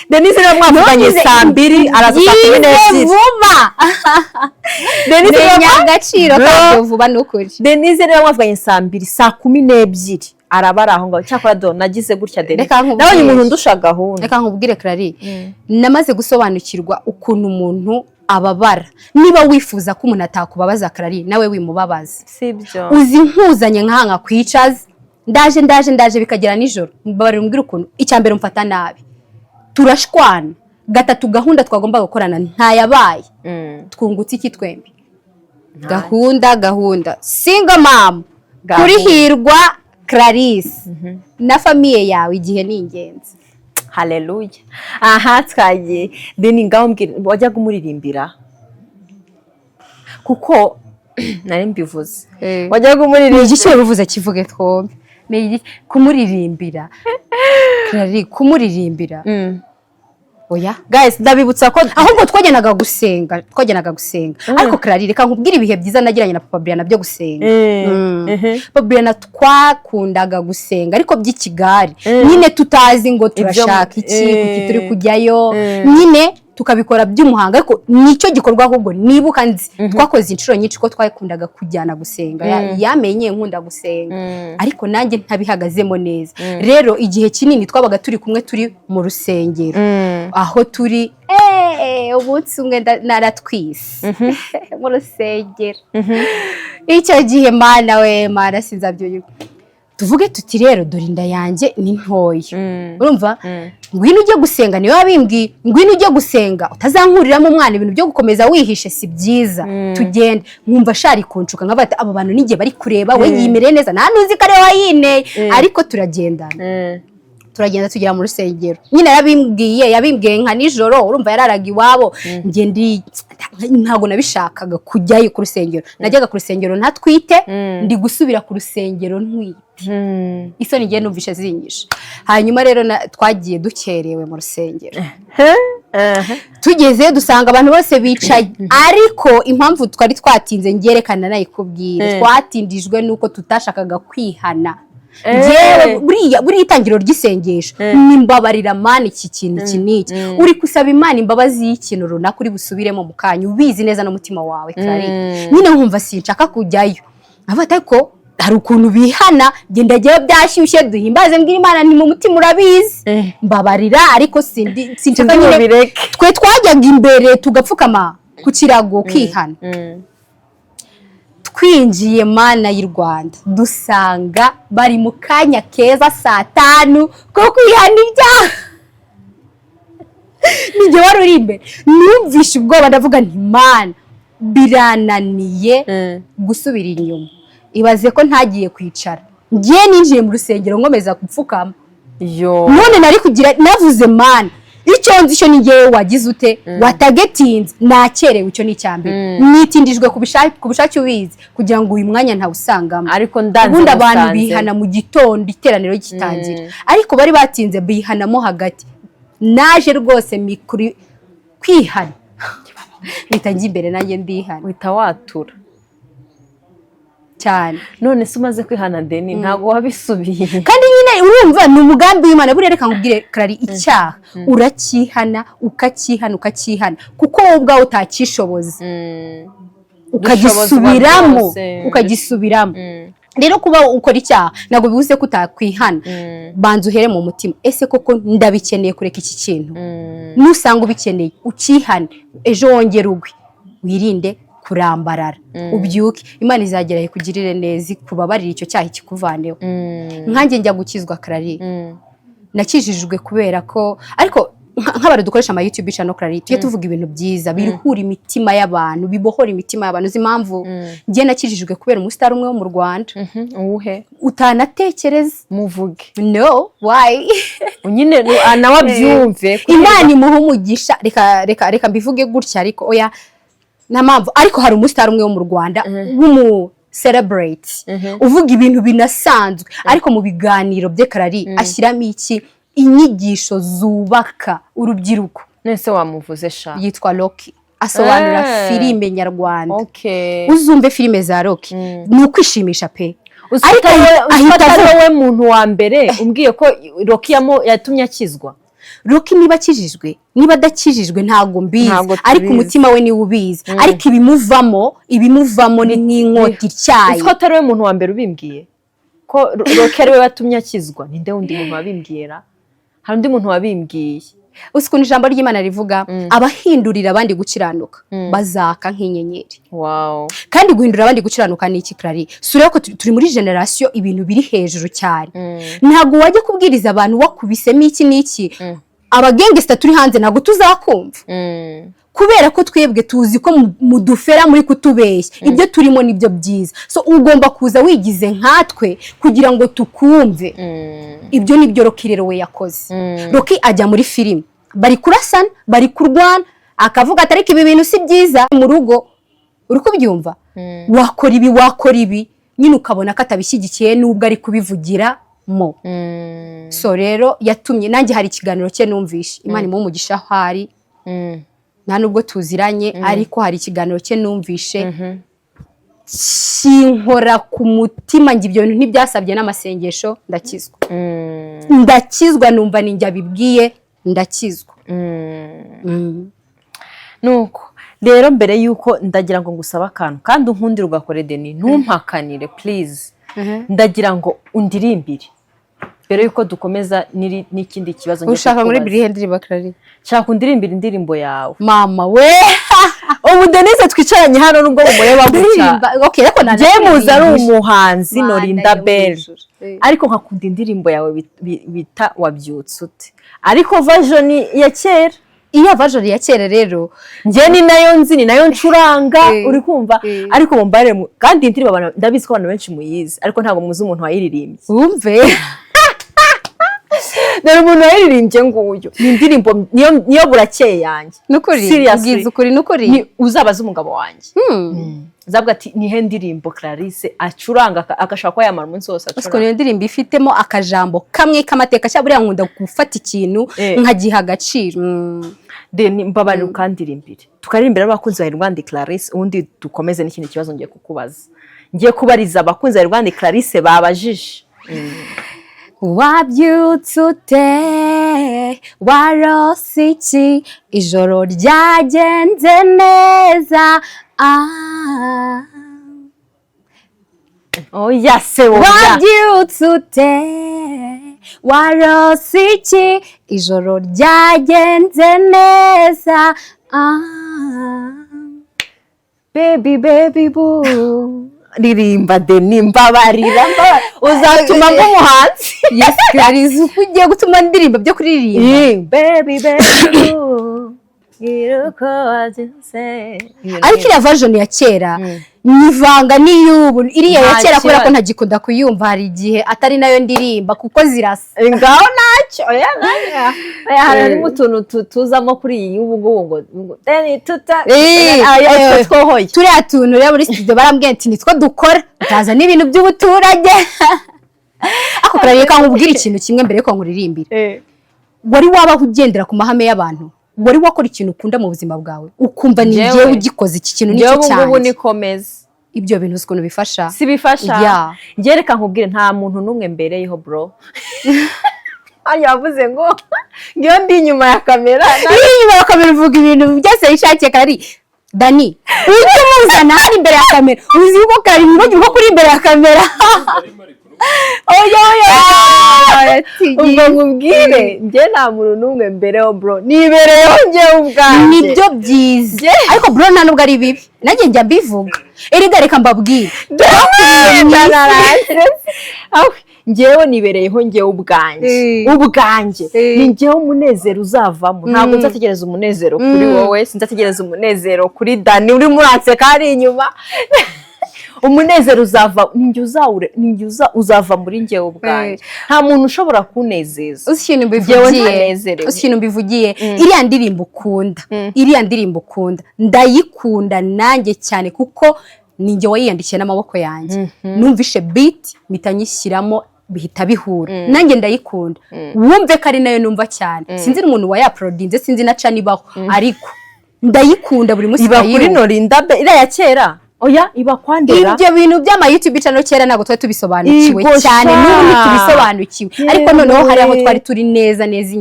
S2: Denise niba mwavuganye
S1: Ntugize-
S2: saa 2, araza saa kumi
S1: Yize
S2: n'ebyiri
S1: vuba.
S2: Denise niba
S1: Menya agaciro
S2: Bro.
S1: kabyo vuba, ni ukuri.
S2: Denise niba mwavuganye saa 2, saa 12 araba ari aho ngaho. Cyakora do nagize gutya, Denise,
S1: Reka nkubwire.
S2: nabonye umuntu undusha gahunda.
S1: Reka nkubwire, Clary, namaze gusobanukirwa ukuntu umuntu ababara. Niba wifuza ko umuntu atakubabaza, Clary, nawe wimubabaza.
S2: Sibyo?
S1: Uzi nkuzanye nkaha nkakwicaza, ndaje, ndaje, ndaje, bikagera nijoro, mbabarira umbwire ukuntu. Icya mbere umfata nabi, turashwana. Gatatu, gahunda twagombaga gukorana ntayabaye. Twungutse iki twembi? Gahunda, gahunda, single mom.
S2: Gahunda.
S1: Kuri Hirwa Clarisse na famille yawe, igihe ni ingenzi.
S2: Haleluya! Aha twagiye. Deni, ngaho mbwira, wajyaga umuririmbira? Kuko nari mbivuze, wajyaga
S1: Ni
S2: umuririmbira?
S1: igiki bivuze? Kivuge twombi. Ni igiki? Kumuririmbira, Clary, kumuririmbira? Oya.
S2: Guys, ndabibutsa ko
S1: Ahubwo twajyanaga gusenga, twajyanaga gusenga. Ariko Clary, reka nkubwire ibihe byiza nagiranye na Papa Brian byo gusenga. Papa Brian twakundaga gusenga, ariko by'ikigari nyine, tutazi ngo turashaka iki, kuki turi kujyayo. Nyine tukabikora by'umuhanga, ariko nicyo gikorwa ahubwo nibuka nzi twakoze inshuro nyinshi, ko twakundaga kujyana gusenga. Yamenye nkunda gusenga, ariko nanjye ntabihagazemo neza. Rero igihe kinini twabaga turi kumwe, turi mu rusengero aho turi. Umunsi umwe naratwise mu rusengero. Icyo gihe, Mana we, Mana, sinzabyo. Tuvuge tuti rero dore inda yanjye ni ntoya, urumva, ngwino ujye gusenga. Niwe wabimbwiye, ngwino ujye gusenga utazankuriramo umwana, ibintu byo gukomeza wihishe si byiza, tugende. Nkumva shari kunshuka, nkavuga ati abo bantu n'igihe bari kureba, we yimereye neza, nta n'uzi ko ariwe wayineye, ariko turagendana. Turagenda, tugera mu rusengero. Nyine yarabimbwiye, yabimbwiye nka nijoro, urumva yararaga iwabo. Njye ndi ntabwo nabishakaga kujyayo ku rusengero. Najyaga ku rusengero ntatwite, ndi gusubira ku rusengero ntwite, isoni ngiye numvishe zinyishe. Hanyuma rero twagiye dukerewe mu rusengero. Tugeze dusanga abantu bose bicaye, ariko impamvu twari twatinze ngerekana nayikubwira. Twatindijwe nuko tutashakaga kwihana. Njyewe buriya itangiriro ry'isengesho ni mbabarira Mana iki kintu, iki n'iki. Uri gusaba Imana imbabazi y'ikintu runaka uri busubiremo mu kanya, ubizi neza n'umutima wawe. Clary, nyine nkumva sinshaka kujyayo. Avuga ariko hari ukuntu bihana, genda jyayo byashyushye, duhimbaze, mbwira Imana nti mu mutima urabizi, mbabarira, ariko sinshaka
S2: Sindi
S1: nyine.
S2: Bubireke.
S1: Twe twajyaga imbere tugapfukama ku kirago ukihana. Twinjiye, Mana y'u Rwanda, dusanga bari mu kanya keza saa 5 ko kwihana ibyaha. Nijye wari uri imbere, numvishe ubwoba, ndavuga nti Mana, birananiye gusubira inyuma. Ibaze ko ntagiye kwicara, ngiye ninjiye mu rusengero nkomeza gupfukama.
S2: Yo!
S1: None nari kugira, navuze Mana, icyo nzi cyo ni ngewe wagize ute, watagetinze, nakerewe, icyo ni icya mbere. Nitindijwe ku bushake ubizi, kugira ngo uyu mwanya ntawusangamo.
S2: Ariko ndanze
S1: Ubundi abantu
S2: musanze.
S1: bihana mu gitondo iteraniro rigitangira, ariko bari batinze bihanamo hagati. Naje rwose mikuri kwihana, mpita njya imbere nanjye ndihana.
S2: Uhita watura.
S1: Cyane.
S2: None se umaze kwihana, Deni, ntabwo wabisubiye?
S1: Kandi nyine urumva ni umugambi w'Imana. Buriya reka nkubwire Clary, icyaha uracyihana, ukacyihana, ukacyihana, kuko wowe ubwawe utakishoboza, ukagisubiramo.
S2: Byose.
S1: Ukagisubiramo. Rero kuba ukora icyaha ntabwo bivuze ko utakwihana. Banza uhere mu mutima: ese koko ndabikeneye kureka iki kintu? Nusanga ubikeneye, ukihane, ejo wongere ugwe. Wirinde kurambarara, ubyuke, Imana izagera ikugirire neza, ikubabarire icyo cyaha, ikikuvaneho. Nkanjye njya gukizwa, Clary, nakijijwe kubera ko, ariko nk'abantu dukoresha ama YouTube channel, Clary, tujye tuvuga ibintu byiza biruhura imitima y'abantu, bibohora imitima y'abantu. Uzi impamvu njye nakijijwe? Kubera umusitari umwe wo mu Rwanda.
S2: Uwuhe?
S1: Utanatekereza.
S2: Muvuge.
S1: No, why?
S2: Nyine nawe abyumve.
S1: Imana imuha umugisha. Reka, reka, reka mbivuge gutya, ariko oya, nta mpamvu. Ariko hari umusitari umwe wo mu Rwanda w'umu celebrate uvuga ibintu binasanzwe, ariko mu biganiro bye, Clary, ashyiramo iki? Inyigisho zubaka urubyiruko.
S2: Nese wamuvuze sha.
S1: Yitwa Rocky, asobanura filime nyarwanda. Uzumve filime za Rocky, ni ukwishimisha pe.
S2: Ariko
S1: Ariko ahita
S2: ahita
S1: avuga
S2: we muntu wa mbere umbwiye ko Rocky yatumye akizwa.
S1: Rocky niba akijijwe, niba adakijijwe, ntabwo mbizi.
S2: Ntabwo
S1: Ariko
S2: tubizi.
S1: umutima we niwe ubizi, ariko ibimuvamo ni nk'inkota ityaye.
S2: Uzi ko atari we muntu wa mbere ubimbwiye ko Rocky ari we watumye akizwa? Ninde wundi muntu wabimbwira? Hari undi muntu wabimbwiye.
S1: Uzi ukuntu ijambo ry'Imana rivuga: abahindurira abandi gukiranuka bazaka nk'inyenyeri. Kandi guhindura abandi gukiranuka ni iki, Clary? Si ureba ko turi muri génération ibintu biri hejuru cyane? Ntabwo wajya kubwiriza abantu wakubisemo iki n'iki. Abagangsta turi hanze ntabwo tuzakumva, kubera ko twebwe tuzi ko mudufera, muri kutubeshya, ibyo turimo nibyo byiza. So ugomba kuza wigize nkatwe kugira ngo tukumve. Ibyo nibyo Rocky rero we yakoze. Rocky ajya muri filime, bari kurasana, bari kurwana, akavuga ati: "Ariko ibi bintu si byiza mu rugo, uri kubyumva? Wakora ibi, wakora ibi." Nyine ukabona ko atabishyigikiye nubwo ari kubivugira mo. So rero yatumye nanjye hari ikiganiro cye numvishe. Imana imuhe umugisha aho ari. Nta nubwo tuziranye, ariko hari ikiganiro cye numvishe kinkora ku mutima. Njye ibyo bintu ntibyasabye n'amasengesho, ndakizwa, ndakizwa, numva ninjye abibwiye, ndakizwa.
S2: Nuko rero, mbere y'uko, ndagira ngo ngusabe akantu kandi unkundire ugakore, Deni, ntumpakanire please. Ndagira ngo undirimbire mbere y'uko dukomeza n'ikindi kibazo ngiye
S1: Ushaka muri
S2: kukubaza.
S1: birihe ndirimbo, Clary?
S2: Nshaka undirimbire indirimbo yawe.
S1: Mama we!
S2: Ubu Denise twicaranye hano, nubwo mumureba gutya,
S1: Ndirimba, okay, ariko
S2: njye muzi ari umuhanzi
S1: Mana
S2: Norinda
S1: yo mu
S2: Bell,
S1: ijuru.
S2: ariko nkakunda indirimbo yawe bita "Wabyutse Ute", ariko version ya kera.
S1: Iyo version ya kera rero,
S2: Njye ni nayo nzi, ni nayo ncuranga. Uri kumva? Ariko mumbarire kandi iyi ndirimbo ndabizi ko abantu benshi muyizi, ariko ntabwo muzi umuntu wayiririmbye.
S1: Wumve.
S2: Dore umuntu wayiririmbye nguyu. Ni indirimbo niyo burakeye yanjye.
S1: Nukuri?
S2: Seriously.
S1: Ubwiza ukuri, nukuri.
S2: Ni uzabaza umugabo wanjye, uzavuga ati: "Nihe ndirimbo Clarisse acuranga agashobora kuba yamara umunsi wose
S1: Usiko
S2: acuranga?"
S1: niyo ndirimbo ifitemo akajambo kamwe k'amateka cyangwa buriya nkunda gufata ikintu nkagiha agaciro.
S2: Deni, mbabarira ukandirimbire, tukaririmbira n'abakunzi ba Rwanda Clarisse, ubundi dukomeze n'ikindi kibazo ngiye kukubaza, ngiye kubariza abakunzi ba Rwanda Clarisse babajije.
S3: Wabyutse ute? Warose iki? Ijoro ryagenze neza? Ah.
S2: Oya se, oya.
S3: Wabyutse ute? Warose iki? Ijoro ryagenze neza? Ah.
S2: Baby, baby boo, ririmba Deni, mbabarira, mbabarira, uzatuma nk'umuhanzi.
S1: Yes, Clarisse, uko ugiye gutuma ndirimba byo kuririmba.
S2: Baby, baby boo, gira uko wabyutse.
S1: Ariko iriya version ya kera nivanga n'iy'ubu. Iriya ya
S2: Nta
S1: kera, kubera ko
S2: kibazo.
S1: ntagikunda kuyumva, hari igihe atari nayo ndirimba kuko zirasa.
S2: Ngaho ntacyo, oya ntacyo, oya, harimo utuntu tuzamo kuri iyi y'ubu ngubu ngo Deni tuta aya utwo twohoye.
S1: Turiya tuntu rero muri studio barambwiye ati: "Nitwo dukora, utaza n'ibintu by'ubuturage." Ariko reka nkubwire ikintu kimwe mbere yuko nkuririmbira. Wari wabaho ugendera ku mahame y'abantu? Wari wakora ikintu ukunda mu buzima bwawe, ukumva ni
S2: Njyewe-
S1: njyewe ugikoze, iki kintu
S2: Njyewe
S1: nicyo
S2: ubu ngubu
S1: cyanjye?
S2: nikomeza.
S1: Ibyo bintu uzi ukuntu bifasha?
S2: Si bifasha?
S1: Yeah.
S2: Njye reka nkubwire, nta muntu n'umwe mbereyeho, bro. Hano yavuze ngo ngiyo ndi inyuma ya kamera.
S1: Iyo inyuma ya kamera uvuga ibintu byose wishakiye. Kari Dani, ujye umuzana hano imbere ya kamera. Uzi ko kari wibagirwa ko uri imbere ya kamera.
S2: Oya, oya.
S1: Oya.
S2: Ubwo nkubwire, njye nta muntu n'umwe mbereho, bro, nibereyeho njyewe ubwanjye.
S1: Nibyo byiza, ariko bro, nta nubwo ari bibi, nanjye njya mbivuga. Erega reka mbabwire.
S2: Awe, njyewe nibereyeho njyewe ubwanjye. Ubwanjye ni njyewe umunezero uzavamo. Ntabwo nzategereza umunezero kuri wowe, sinzategereza umunezero kuri Dani uri muranseka ari inyuma. Umunezero uzava ni njye uzawure, ni njye uzava muri njyewe ubwanjye. Nta muntu ushobora kunezeza.
S1: Uzi ikintu
S2: Njyewe
S1: mbivugiye?
S2: ntanezerewe.
S1: Uzi ikintu mbivugiye? Iriya ndirimbo ukunda, iriya ndirimbo ukunda, ndayikunda nanjye cyane, kuko ni njye wayiyandikiye n'amaboko yanjye. Numvishe beat mpita nyishyiramo, bihita bihura. Nanjye ndayikunda, wumve ko ari nayo numva cyane. Sinzi n'umuntu wayaporodinze, sinzi na ca nibaho, ariko ndayikunda buri munsi
S2: Iba kuri
S1: ndayumva.
S2: Norinda be iriya ya kera? Oya, iba kwandera.
S1: Ibyo bintu by'ama YouTube channel kera ntabwo twari tubisobanukiwe
S2: Igo
S1: cyane.
S2: sha.
S1: N'ubu ntitubisobanukiwe, ariko noneho hari aho
S2: Yewe.
S1: twari turi neza neza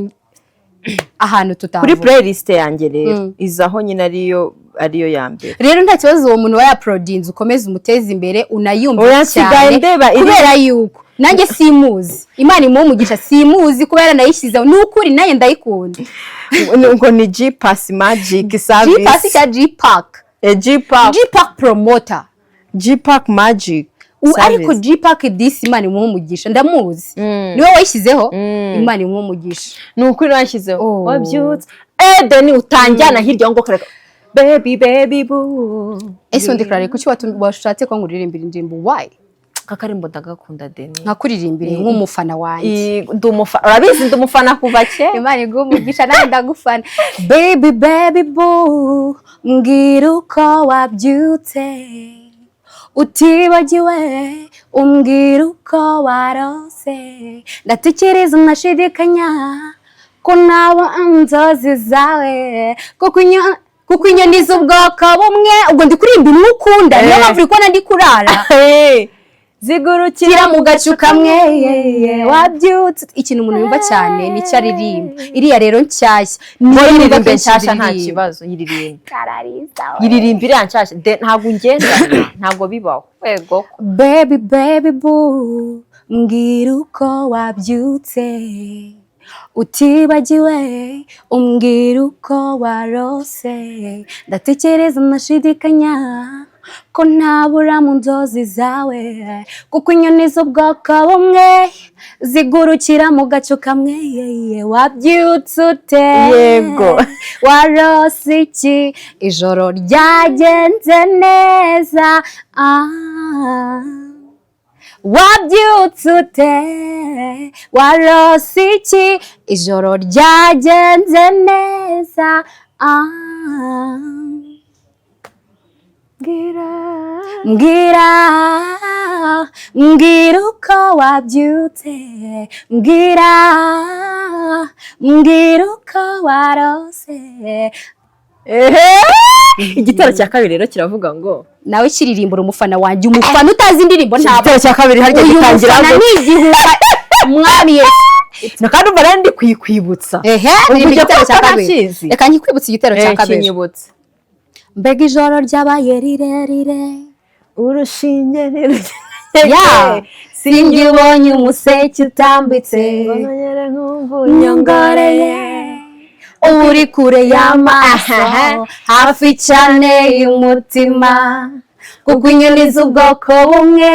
S1: ahantu
S2: Kuri
S1: tutavuga.
S2: playlist yanjye rero izaho nyine ariyo ya mbere.
S1: Rero nta kibazo, uwo muntu wayaporodinze ukomeze umuteze imbere, unayumve
S2: Oya, nsigaye
S1: cyane,
S2: ndeba
S1: kubera yuko nanjye simuzi. Imana imuhe umugisha, simuzi kuba yaranayishyizeho. Ni ukuri nanjye ndayikunda.
S2: Ngo ni G Pass Magic Service.
S1: G Pass cya G Park.
S2: G Park.
S1: G Park promoter.
S2: G Park Magic. Service.
S1: Ariko G Park disi, Imana imuhe umugisha, ndamuzi. Niwe wayishyizeho, Imana imuhe umugisha.
S2: Ni ukuri washyizeho.
S1: Oh.
S2: Wabyutse Deni, utanjyana hirya ngo kareka, baby baby boo.
S1: Ese undi Clary, kuki washatse ko nkuririmbira indirimbo? Why?
S2: Kakarimbo ndagakunda, Deni.
S1: Nkakuririmbira nk'umufana wanjye.
S2: Urabizi, ndi umufana kuva kera.
S1: Imana iguhe umugisha, nawe ndagufana. Baby baby boo, mbwira uko wabyutse, utibagiwe umbwira uko warose. Ndatekereza ntashidikanya ko naba inzozi zawe, kuko inyoni z'ubwoko bumwe. Ubwo ndi kuririmba imwe ukunda, niyo mpamvu uri kubona ndi kurara.
S2: Zigurukira
S1: Kira mu gacu kamwe yeye, wabyutse. Ikintu umuntu yumva cyane nicyo aririmba. Iriya rero nshyashya niyo
S2: Ngo
S1: yumva
S2: yiririmbe
S1: kenshi.
S2: Nshyashya nta
S1: Ndirimba.
S2: kibazo, yiririmbe.
S1: Kararisa we.
S2: Yiririmbe iriya nshyashya. Ntabwo ngendana, ntabwo bibaho, yego.
S3: Baby baby boo, mbwira uko wabyutse, utibagiwe umbwira uko warose. Ndatekereza ntashidikanya ko ntabura mu nzozi zawe, kuko inyoni z'ubwoko bumwe zigurukira mu gacu kamwe yeye. Wabyutse ute?
S2: Yego.
S3: Warose iki? Ijoro ryagenze neza? Ah. Wabyutse ute? Warose iki? Ijoro ryagenze neza? Ah. Mbwira, mbwira uko wabyutse, mbwira, mbwira uko warose.
S2: Ehe, igitero cya kabiri rero kiravuga ngo
S1: Nawe kiririmbura umufana wanjye. Umufana utazi indirimbo ntabwo
S2: Igitero cya kabiri harya
S1: uyu
S2: gitangira
S1: mufana
S2: gute?
S1: ni igihuha, mwami Yesu.
S2: Na kandi umva rero ndi kuyikwibutsa.
S1: Ehe,
S2: Ubwo
S1: ririmba
S2: ujya
S1: igitero cya
S2: kuba
S1: kabiri.
S2: ntakizi.
S1: Reka nkikwibutse igitero cya kabiri.
S2: Kinyibutse.
S3: Mbega ijoro ryabaye rirerire!
S2: Urushinge.
S1: Ya sinjye ubonye umuseke utambitse
S3: nyongoreye,
S1: uri kure y'amaso, hafi cyane y'umutima, kuko inyoni z'ubwoko bumwe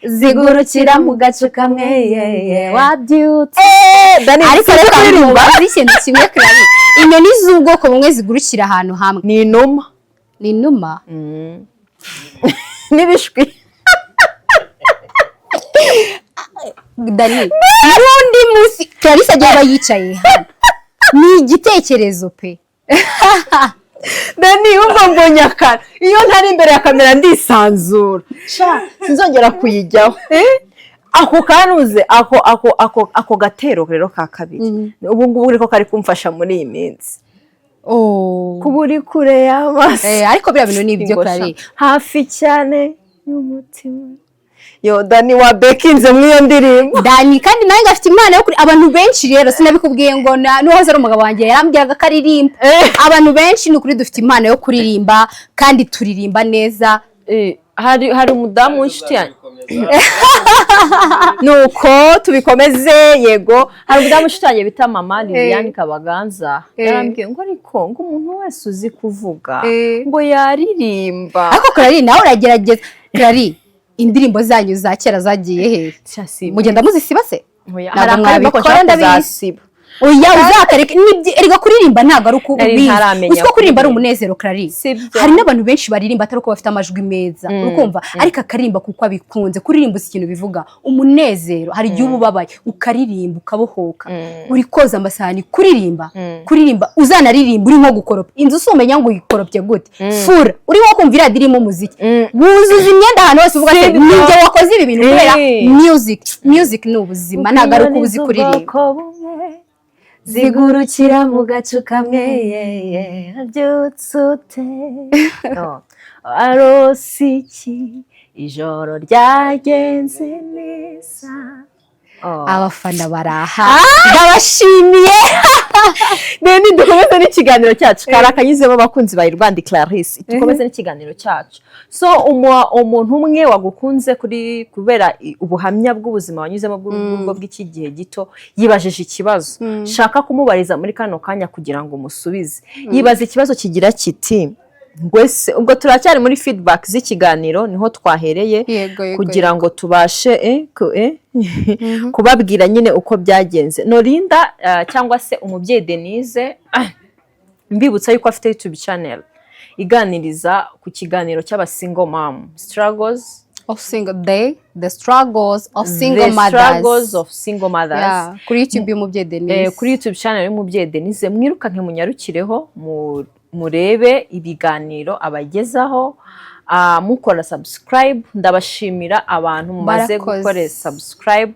S1: zigurukira mu gacu kamwe yeye.
S3: Wabyutse
S1: Ariko reka nkubaze ikintu kimwe, Clary. Inyoni z'ubwoko bumwe zigurukira ahantu hamwe?
S2: Ni inuma.
S1: Ni inuma.
S2: N'ibishwi.
S1: Dani, n'undi munsi Clarisse agiye aba yicaye hano, ni igitekerezo pe.
S2: Dani, wumva mbonye akantu, iyo ntari imbere ya kamera ndisanzura. Sha, sinzongera kuyijyaho. Ako kanuze ako gatero rero ka kabiri, ubu ngubu niko kari kumfasha muri iyi minsi. Kuba uri kure y'amaso.
S1: Ariko biriya bintu ni ibyo,
S2: Ngo
S1: Clary.
S2: sha, hafi cyane y'umutima. Yo Dani, wa bekinze muri iyo ndirimbo.
S1: Dani kandi nawe ngafite impano yo kuri abantu benshi rero sinabikubwiye ngo n'uwahoze ari umugabo wanjye yarambwiraga ko aririmba. Abantu benshi ni ukuri dufite impano yo kuririmba kandi turirimba neza.
S2: Hari umudamu w'inshuti yanjye.
S5: Bikomeza.
S2: Nuko tubikomeze, yego. Hari umudamu w'inshuti yanjye bita mama Liliane Kabaganza, yarambwiye ngo ariko ngo umuntu wese uzi kuvuga ngo yaririmba.
S1: Ariko Clary, nawe uragerageza. Clary, indirimbo zanyu za kera zagiye hehe? Mugenda muzisiba se?
S2: Oya,
S1: Ntabwo
S2: hari akarimbo ko
S1: mwabikora,
S2: nshaka
S1: ndabizi.
S2: kuzasiba.
S1: Oya, uzakareke. Erega kuririmba ntabwo ari uko
S2: Nari
S1: ubizi.
S2: ntaramenya
S1: Uzi ko kuririmba ari
S2: kuririmba.
S1: umunezero, Clary?
S2: Sibyo.
S1: Hari n'abantu benshi baririmba atari uko bafite amajwi meza, urukumva, ariko akaririmba kuko abikunze. Kuririmba, uzi ikintu bivuga? Umunezero. Hari igihe uba ubabaye ukaririmba ukabohoka. Uri koza amasahani, kuririmba. Kuririmba uzanaririmba uri nko gukoropa inzu, si umenya ngo uyikoropye gute. Fura uri nko kumva iradiyo irimo umuziki, wuzuza imyenda ahantu hose, uvuga ati
S2: Sibyo.
S1: ninjye wakoze ibi bintu kubera music. Music ni ubuzima, ntabwo ari uko uzi kuririmba.
S3: Zigurukira mu gacu kamwe yeye.
S2: Wabyutse ute? Warose iki? Ijoro ryagenze neza? Oh.
S1: Abafana baraha, ndabashimiye.
S2: None dukomeze n'ikiganiro cyacu. Kari akanyuzemo abakunzi ba Rwanda Clarisse. Dukomeze n'ikiganiro cyacu. So umuntu umwe wagukunze kuri kubera ubuhamya bw'ubuzima wanyuzemo bw'urugo bw'iki gihe gito yibajije ikibazo shaka kumubariza muri kano kanya kugira ngo umusubize. Yibaza ikibazo kigira kiti Ngo ese ubwo turacyari muri feedback z'ikiganiro, niho twahereye
S1: Yego.
S2: kugira ngo tubashe kubabwira nyine uko byagenze. Norinda cyangwa se umubyeyi Denise, mbibutsa yuko afite YouTube channel iganiriza ku kiganiro cy'aba single mom struggles
S1: of single day, the struggles of single
S2: the
S1: mothers.
S2: Struggles of single mothers.
S1: Yeah, kuri YouTube y'umubyeyi Denise.
S2: Kuri YouTube channel y'umubyeyi Denise, mwirukanke munyarukireho murebe ibiganiro abagezaho, mukora subscribe. Ndabashimira abantu mumaze
S1: Barakoze.
S2: gukora subscribe.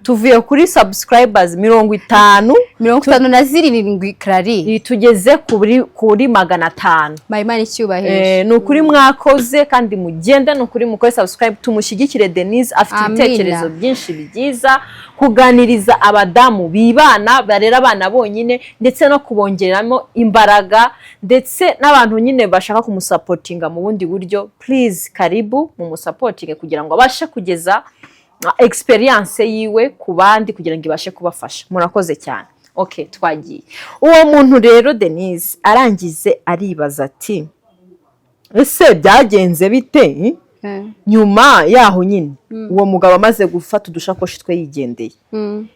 S2: Tuvuye kuri subscribers 50,
S1: 57, Clary.
S2: Tugeze kuri 500.
S1: Mpayimana icyubahiro.
S2: Ni ukuri mwakoze, kandi mugende, ni ukuri mukore subscribe, tumushyigikire. Denise afite
S1: Amina.
S2: ibitekerezo byinshi byiza, kuganiriza abadamu bibana, barera abana bonyine, ndetse no kubongeramo imbaraga, ndetse n'abantu nyine bashaka kumusupportinga mu bundi buryo, please, karibu mumusupportinge kugira ngo abashe kugeza experience yiwe ku bandi, kugira ngo ibashe kubafasha. Murakoze cyane. Okay, twagiye. Uwo muntu rero Denise arangize aribaza ati: "Ese byagenze bite nyuma yaho nyine uwo mugabo amaze gufata udushakoshi twe yigendeye?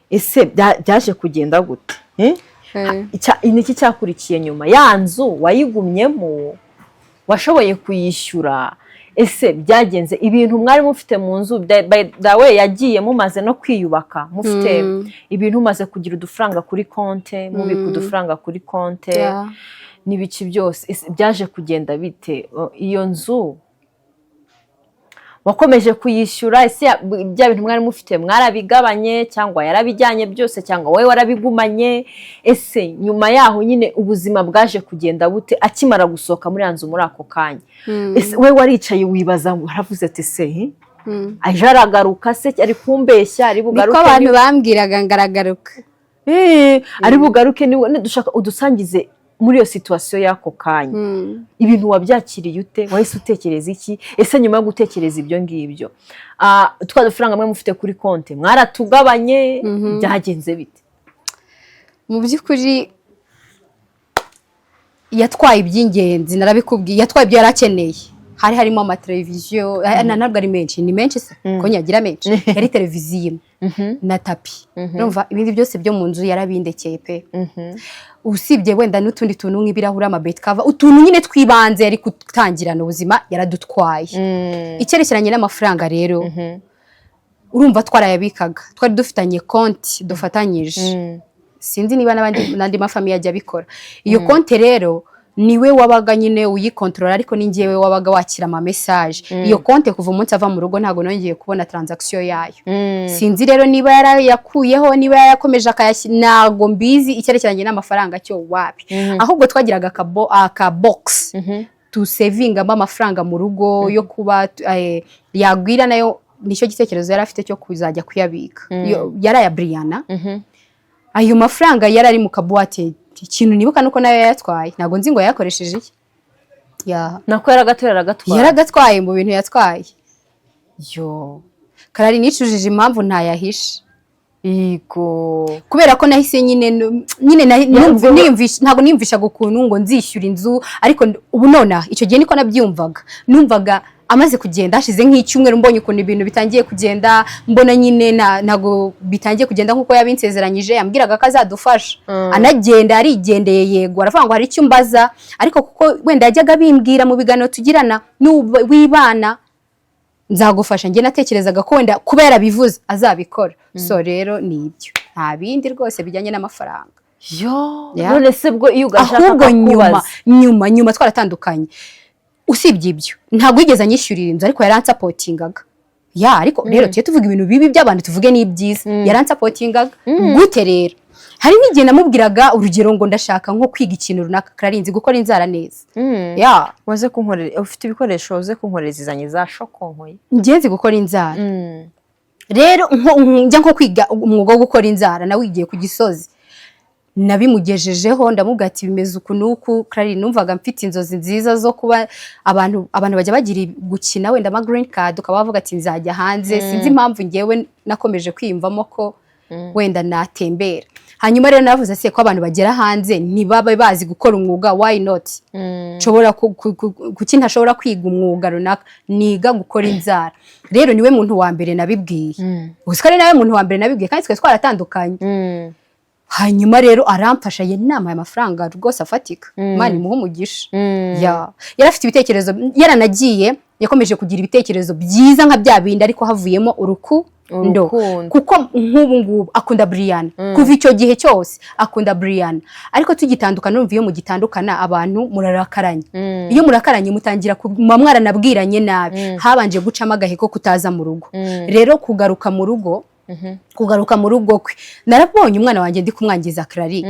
S2: Ese byaje kugenda gute?" Eh? Niki cyakurikiye nyuma? Ya nzu wayigumyemo? Washoboye kuyishyura? Ese byagenze, ibintu mwari mufite mu nzu, by the way yagiye mumaze no kwiyubaka, mufite ibintu, mumaze kugira udufaranga kuri konte, mubika udufaranga kuri konte n'ibiki byose, ese byaje kugenda bite? Iyo nzu wakomeje kuyishyura? Ese bya bintu mwari mufite mwarabigabanye, cyangwa yarabijyanye byose, cyangwa wowe warabigumanye? Ese nyuma yaho nyine ubuzima bwaje kugenda bute akimara gusohoka muri ya nzu muri ako kanya? Ese wowe waricaye wibaza, waravuze ati: "Se aje aragaruka se, ari kumbeshya, ari
S1: Niko
S2: bugaruke?"
S1: abantu bambwiraga ngo aragaruka.
S2: Ari bugaruke niwe dushaka. Udusangize muri iyo situation y'ako kanya, ibintu wabyakiriye ute? Wahise utekereza iki? Ese nyuma yo gutekereza ibyo ngibyo, twa dufaranga mwe mufite kuri konti mwaratugabanye? Byagenze bite?
S1: Mu by'ukuri yatwaye iby'ingenzi, narabikubwiye, yatwaye ibyo yari akeneye. Hari harimo amateleviziyo, ntabwo ari menshi, ni menshi se ko nyagira menshi? Yari televiziyo imwe na tapi. Urumva, ibindi byose byo mu nzu yarabindekeye pe, usibye wenda n'utundi tuntu nk'ibirahuri, amabed cover, utuntu nyine tw'ibanze yari gutangirana ubuzima, yaradutwaye. Icyerekeranye n'amafaranga rero, urumva twarayabikaga, twari dufitanye konti dufatanyije. Sinzi niba n'abandi n'andi mafamiye ajya abikora. Iyo konti rero niwe wabaga nyine uyikontorora, ariko ni njyewe wabaga wakira ama message. Iyo konti kuva umunsi ava mu rugo ntabwo nongeye kubona transaction yayo. Sinzi rero niba yarayakuyeho, niba yarayakomeje akayashyira, ntabwo mbizi. Icyerekeranye n'amafaranga cyo wapi. Ahubwo twagiraga aka box tusavingamo amafaranga mu rugo yo kuba yagwira nayo. Nicyo gitekerezo yari afite cyo kuzajya kuyabika. Yari aya Brianna. Ayo mafaranga yari ari mu kabuwate. Ikintu nibuka nuko nayo yayatwaye, ntabwo nzi ngo yayakoresheje iki ya.
S2: Nako yaragatora, aragatwara.
S1: Yaragatwaye mu bintu yatwaye.
S2: Yo!
S1: Karari nicujije impamvu ntayahishe.
S2: Yego.
S1: Kubera ko nahise nyine nyine ntabwo niyumvishaga ukuntu ngo nzishyura inzu, ariko ubu nonaha, icyo gihe niko nabyumvaga. Numvaga amaze kugenda hashize nk'icyumweru, mbonye ukuntu ibintu bitangiye kugenda, mbona nyine ntabwo bitangiye kugenda nk'uko yabinsezeranyije. Yambwiraga ko azadufasha, anagenda arigendeye. Yego, aravuga ngo hari icyo umbaza, ariko kuko wenda yajyaga abimbwira mu biganiro tugirana, wibana nzagufasha, njye natekerezaga ko wenda kuba yarabivuze azabikora. So rero ni ibyo, nta bindi rwose bijyanye n'amafaranga.
S2: Yo!
S1: Yeah.
S2: None se bwo iyo ugashaka
S1: Ahubwo nyuma,
S2: akakubaza?
S1: nyuma twaratandukanye. Usibye ibyo, ntabwo yigeze anyishyurira inzu, ariko yaransupportingaga. Ya, ariko rero tujye tuvuga ibintu bibi by'abantu, tuvuge n'ibyiza. Yaransupportingaga gute rero? Hari n'igihe namubwiraga, urugero, ngo ndashaka nko kwiga ikintu runaka. Kararinzi gukora inzara neza. Ya.
S2: Waze kunkorera, ufite ibikoresho, waze kunkorera izanye za shokonkoye.
S1: Njye nzi gukora inzara. Rero njya nko kwiga umwuga wo gukora inzara, nawigiye ku Gisozi, nabimugejejeho, ndamubwira ati: "Bimeze uku n'uku." Clary, numvaga mfite inzozi nziza zo kuba abantu bajya bagira gukina wenda ama green card, ukaba wavuga ati: "Nzajya hanze." Sinzi impamvu ngewe nakomeje kwiyumvamo ko Wenda natembera. Hanyuma rero navuze se ko abantu bagera hanze ntibabe bazi gukora umwuga, why not? Nshobora kuki ntashobora kwiga umwuga runaka? Niga gukora inzara. Rero niwe muntu wa mbere nabibwiye, uzi ko ari nawe muntu wa mbere nabibwiye, kandi twari twaratandukanye. Hanyuma rero aramfasha, inama y'amafaranga rwose afatika. Imana imuhe umugisha. Ya, yari afite ibitekerezo, yaranagiye, yakomeje kugira ibitekerezo byiza nka bya bindi, ariko havuyemo urukundo.
S2: Urukundo.
S1: Kuko nk'ubu ngubu akunda Brian. Kuva icyo gihe cyose akunda Brian, ariko tugitandukana, urumva iyo mugitandukana abantu murarakaranye. Iyo murakaranye mutangira muba mwaranabwiranye nabi. Habanje gucamo agahe ko kutaza mu rugo. Rero kugaruka mu rugo kwe, narabonye umwana wanjye ndi kumwangiza. Clary,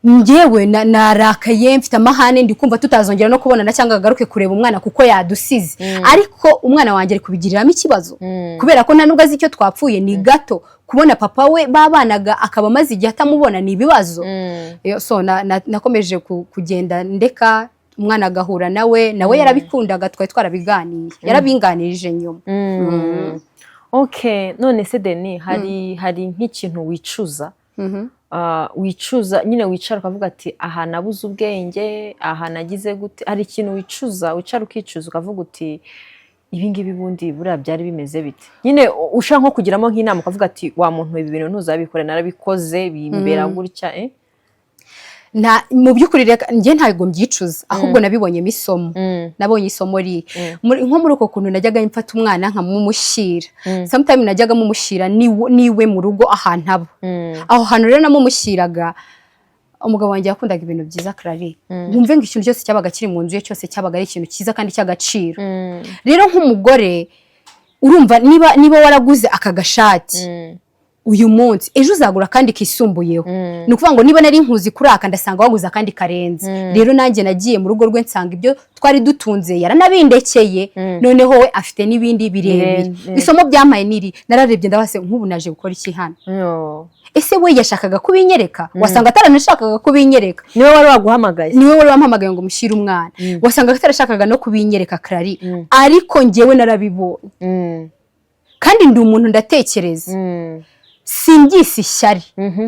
S1: njyewe narakaye, mfite amahane, ndi kumva tutazongera no kubonana cyangwa agaruke kureba umwana kuko yadusize. Ariko umwana wanjye ari kubigiriramo ikibazo kubera ko nta nubwo azi icyo twapfuye. Ni gato kubona papa we babanaga akaba amaze igihe atamubona, ni ibibazo. So nakomeje kugenda ndeka umwana agahura nawe. Nawe yarabikundaga, twari twarabiganiye, yarabinganirije nyuma.
S2: Okay, none se Deni, hari nk'ikintu wicuza? Wicuza nyine, wicara ukavuga ati: "Aha nabuze ubwenge, aha nagize gute?" Hari ikintu wicuza, wicara ukicuza ukavuga uti: "Ibi ngibi bundi buriya byari bimeze bite?" Nyine ushaka nko kugiramo nk'inama, ukavuga ati: "Wa muntu, ibi bintu ntuzabikore, narabikoze bimbera gutya, eh?"
S1: Nta, mu by'ukuri reka njye ntabwo mbyicuza, ahubwo nabibonyemo isomo. Nabonye isomo riri nko muri uko kuntu najyaga mfata umwana nkamumushyira. Sometime najyaga mumushyira niwe mu rugo ahantu aba. Aho hantu rero namumushyiraga, umugabo wanjye yakundaga ibintu byiza. Clary, wumve ngo ikintu cyose cyabaga kiri mu nzu ye cyose cyabaga ari ikintu cyiza kandi cy'agaciro. Rero nk'umugore urumva niba waraguze aka gashati uyu munsi, ejo uzagura akandi kisumbuyeho. Ni ukuvuga ngo niba nari nkuzi kuri aka, ndasanga waguze akandi karenze. Rero nanjye nagiye mu rugo rwe nsanga ibyo twari dutunze yaranabindekeye, noneho we afite n'ibindi birebire.
S2: Birenze.
S1: Isomo byampaye niri, nararebye ndabase nk'ubu naje gukora iki hano?
S2: No.
S1: Ese we yashakaga kubinyereka? Wasanga ataranashakaga kubinyereka.
S2: Niwe wari waguhamagaye?
S1: Niwe wari wampamagaye ngo mushyire umwana. Wasanga atarashakaga no kubinyereka, Clary, ariko njyewe narabibonye. Kandi ndi umuntu, ndatekereza. Simbyise ishyari,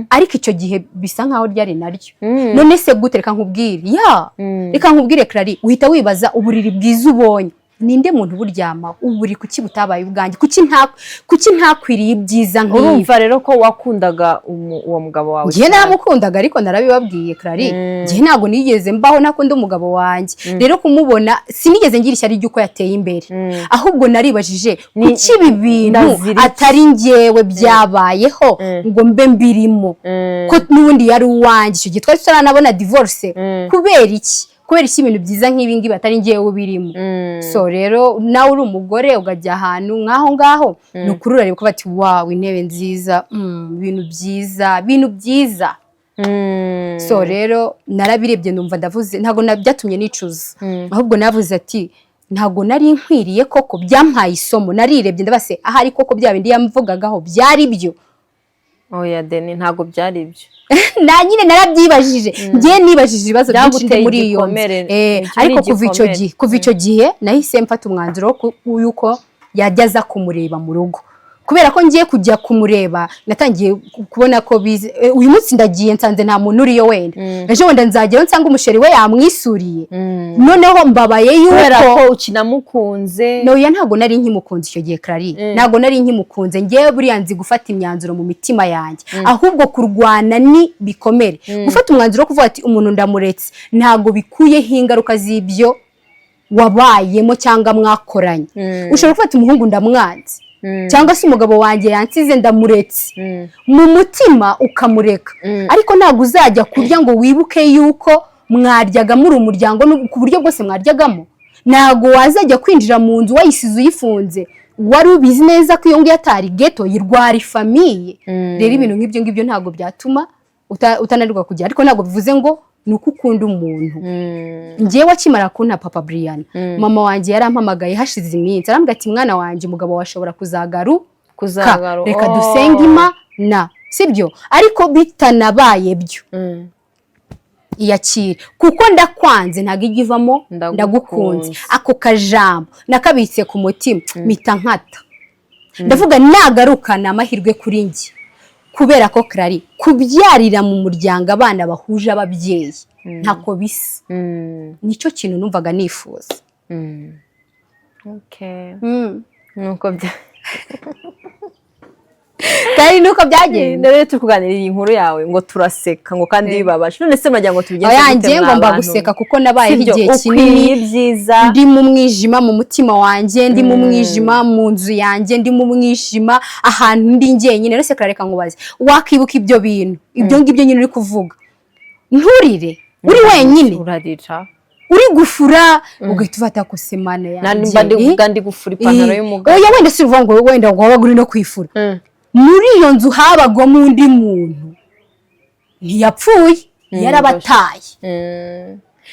S1: ariko icyo gihe bisa nkaho ryari naryo. None se gute? Reka nkubwire ya, reka nkubwire Clary, uhita wibaza uburiri bwiza ubonye, ninde muntu uburyamaho? Uburiri kuki butabaye ubwanjye? Kuki ntakwiriye ibyiza nk'ibi?
S2: Urumva rero ko wakundaga uwo mugabo wawe
S1: Njye
S2: cyane.
S1: naramukundaga, ariko narabibabwiye, Clary, njye ntabwo nigeze mbaho ntakunda umugabo wanjye. Rero kumubona sinigeze ngira ishyari ry'uko yateye imbere, ahubwo naribajije kuki ibi bintu
S2: Ndazira iki?
S1: atari njyewe byabayeho ngo mbe mbirimo, ko n'ubundi yari uwanjye icyo gihe twari tutaranabona divorce. Kubera iki ibintu byiza nk'ibi ngibi atari njyewe ubirimo? So rero nawe uri umugore ukajya ahantu nk'aho ngaho, ni ukuri urareba ko bati: "Wow, intebe nziza, ibintu byiza, ibintu byiza." So rero narabirebye numva ndavuze, ntabwo byatumye nicuza, ahubwo navuze ati: "Ntabwo nari nkwiriye koko." Byampaye isomo. Narirebye ndabase ahari koko bya bindi yamvugagaho byari byo.
S2: Oya Deni, ntabwo byari ibyo.
S1: Na nyine narabyibajije, njye nibajije ibibazo byinshi ndi
S2: Byaguteye
S1: muri iyo nzu.
S2: igikomere. Icyo ni
S1: Ariko kuva icyo
S2: igikomere.
S1: gihe, kuva icyo gihe nahise mfata umwanzuro w'uko yajya aza kumureba mu rugo, kubera ko ngiye kujya kumureba natangiye kubona ko bize. Uyu munsi ndagiye nsanze nta muntu uriyo, wenda ejo wenda nzagerayo nsanga umusheri we yamwisuriye, noneho mbabaye
S2: Kubera
S1: yuko
S2: ko ukinamukunze.
S1: Noya, ntabwo nari nkimukunze icyo gihe, Clary, ntabwo nari nkimukunze. Ngewe buriya nzi gufata imyanzuro mu mitima yanjye, ahubwo kurwana ni bikomere. Gufata umwanzuro wo kuvuga ati umuntu ndamuretse, ntabwo bikuyeho ingaruka z'ibyo wabayemo cyangwa mwakoranye. Ushobora gufata umuhungu ndamwanze, cyangwa se umugabo wanjye yansize ndamuretse, mu mutima ukamureka, ariko ntabwo uzajya kurya ngo wibuke yuko mwaryaga muri umuryango ku buryo bwose mwaryagamo. Ntabwo wazajya kwinjira mu nzu wayisize uyifunze, wari ubizi neza ko iyo ngiyo atari ghetto, yirwara famille. Rero ibintu nk'ibyo ngibyo ntabwo byatuma utananirwa kujya, ariko ntabwo bivuze ngo ni uko ukunda umuntu. Njyewe akimara kunta papa Brian, mama wanjye yarampamagaye hashize iminsi, arambwira ati: "Mwana wanjye, umugabo wawe ashobora kuzagaruka."
S2: Kuzagaru
S1: Reka dusenge Imana, sibyo? Ariko bitanabaye byo, iyakire kuko ndakwanze ntabwo ijya ivamo.
S2: Ndagukunze.
S1: Ndagukunze. Ako kajambo nakabitse ku mutima, mpita nkata, ndavuga nagaruka ni amahirwe kuri njye. Kubera ko, Clary, kubyarira mu muryango abana bahuje ababyeyi ntako bisa. Nicyo kintu numvaga nifuza.
S2: Okay. Nuko bya
S1: Kandi nuko byagenze.
S2: Rero turi kuganira iyi nkuru yawe ngo turaseka, ngo kandi bibabaje. None se muragira ngo tubigenze
S1: Oya,
S2: gute
S1: njye
S2: mwa
S1: ngomba
S2: bantu?
S1: guseka kuko nabayeho
S2: Sibyo,
S1: igihe
S2: ukwiye
S1: kinini
S2: ibyiza.
S1: ndi mu mwijima mu mutima wanjye, ndi mu mwijima mu nzu yanjye, ndi mu mwijima ahantu ndi njyenyine. Rero se reka nkubaze, wakibuka ibyo bintu, ibyo ngibyo nyine uri kuvuga, nturire uri wenyine?
S2: Urarira.
S1: Uri gufura ugahita ufata ko se Mana yanjye.
S2: Mba ndi gufura ipantaro y'umugabo.
S1: Oya, wenda si uvuga ngo wenda ngo wabaga uri no kwifura. Muri iyo nzu habagwamo undi muntu, ntiyapfuye, yarabataye.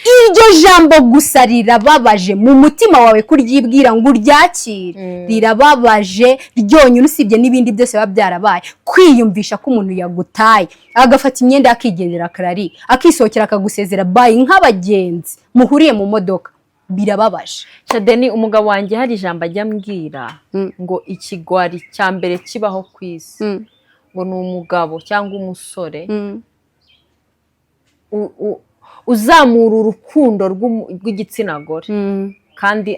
S1: Iryo jambo gusa rirababaje mu mutima wawe kuryibwira ngo uryakire, rirababaje ryonyine, usibye n'ibindi byose biba byarabaye. Kwiyumvisha ko umuntu yagutaye, agafata imyenda akigendera, akarari akisohokera, akagusezera bye nk'abagenzi muhuriye mu modoka, birababaje.
S2: Shadeni, umugabo wanjye hari ijambo ajya ambwira ngo ikigwari cya mbere kibaho ku isi ngo ni umugabo cyangwa umusore uzamura urukundo rw'igitsina gore kandi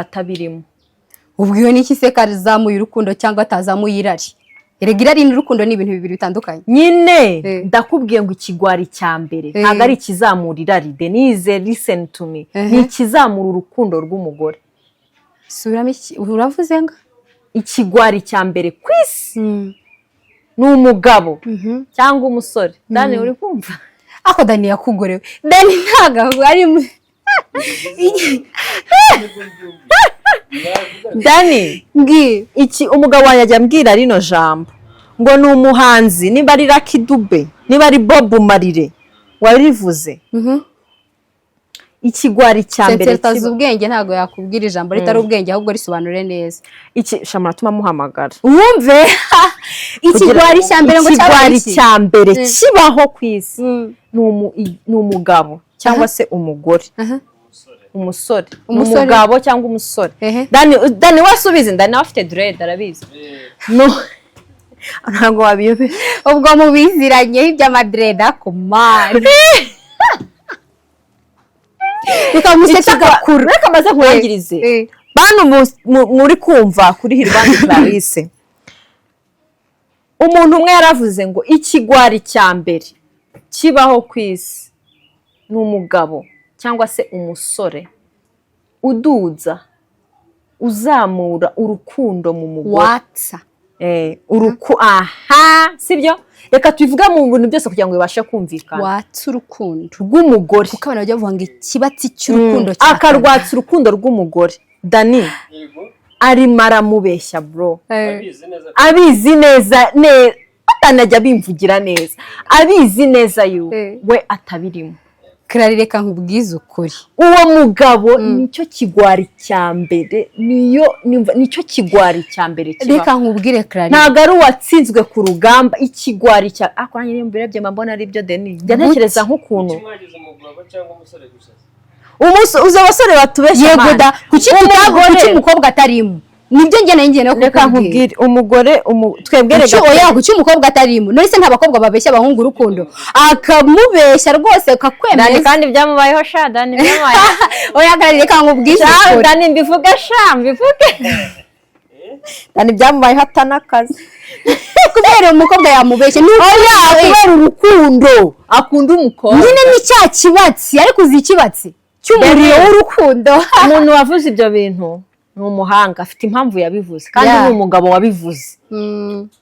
S2: atabirimo.
S1: Ubwiwe n'iki se ko azamuye urukundo cyangwa atazamuye irari? Erega irari n'urukundo ni ibintu bibiri bitandukanye.
S2: Nyine ndakubwiye ngo ikigwari cya mbere ntabwo ari ikizamura irari. Denise, listen to me, ni ikizamura urukundo rw'umugore.
S1: Subiramo iki uravuze ngo?
S2: Ikigwari cya mbere ku isi ni umugabo cyangwa umusore. Dani, uri kumva?
S1: Ako Dani yakugorewe. Dani ntabwo ari
S2: Dani,
S1: mbwira.
S2: Iki umugabo wanjye ajya ambwira rino jambo ngo ni umuhanzi, niba ari Lucky Dube, niba ari Bob Marley warivuze, ikigwari cya mbere
S1: Senseri
S2: kiba
S1: ubwenge ntabwo yakubwira ijambo ritari ubwenge, ahubwo risobanure neza.
S2: Iki shamara tuma muhamagara.
S1: Wumve, ikigwari cya mbere ngo cyabaye
S2: Ikigwari
S1: iki?
S2: cya mbere kibaho ku isi ni umugabo cyangwa se umugore, umusore. Ni
S1: Umusore.
S2: umugabo cyangwa umusore. Dani, Dani wasubize. Dani nawe afite dread, arabizi. No, ntabwo wabiyobera.
S1: Ubwo mubiziranyeho iby'amadreda kumari, reka musetse agakuru.
S2: Reka maze nkurangirize. Bantu muri kumva kuri Hirwani Clarisse, umuntu umwe yaravuze ngo ikigwari cya mbere kibaho ku isi ni umugabo cyangwa se umusore uduza, uzamura urukundo mu mugore.
S1: Watsa.
S2: Uruku aha, sibyo? Reka tubivuge mu bintu byose kugira ngo bibashe kumvikana.
S1: Watsa urukundo
S2: Rw'umugore.
S1: Kuko abantu bajya bavuga ngo ikibatsi cy'urukundo cya
S2: Akarwatsa urukundo rw'umugore. Dani, arimo aramubeshya, bro.
S5: Abizi neza.
S2: Abizi neza neza. Atanajya abimvugira neza, abizi neza yuko we atabirimo.
S1: Clary, reka nkubwize ukuri.
S2: Uwo mugabo nicyo kigwari cya mbere, niyo nicyo kigwari cya mbere kibaho.
S1: Reka nkubwire, Clary.
S2: Ntabwo ari uwatsinzwe ku rugamba. Ikigwari cya ako nanjye niyo mbirebye mba mbona ari byo. Deni, njya ntekereza nk'ukuntu
S5: Kuki mwagize umugabo cyangwa umusore gusa?
S2: Umunsi uzi abasore batubeshya.
S1: Yego.
S2: Mana.
S1: Da kuki
S2: Umugore-
S1: kuki umukobwa atarimo? Nibyo njye nari ngiye no
S2: Reka
S1: kukubwira.
S2: nkubwire, umugore twebwe
S1: Kuki
S2: rega
S1: oya, kuki umukobwa atarimo? None se nta bakobwa babeshya abahungu urukundo, akamubeshya rwose
S2: Dani
S1: akakwemeza?
S2: kandi byamubayeho sha, Dani, byamubayeho.
S1: Oya Clary, reka nkubwize
S2: Sha,
S1: ukuri.
S2: Dani, mbivuge sha, mbivuge. Dani byamubayeho atanakazi.
S1: Kubera umukobwa yamubeshye ni
S2: Oya, kubera urukundo akunda umukobwa.
S1: Nyine ni cya kibatsi, ariko uzi ikibatsi cy'umuriro
S2: Dani.
S1: w'urukundo.
S2: Umuntu wavuze ibyo bintu ni umuhanga, afite impamvu yabivuze, kandi ni umugabo wabivuze,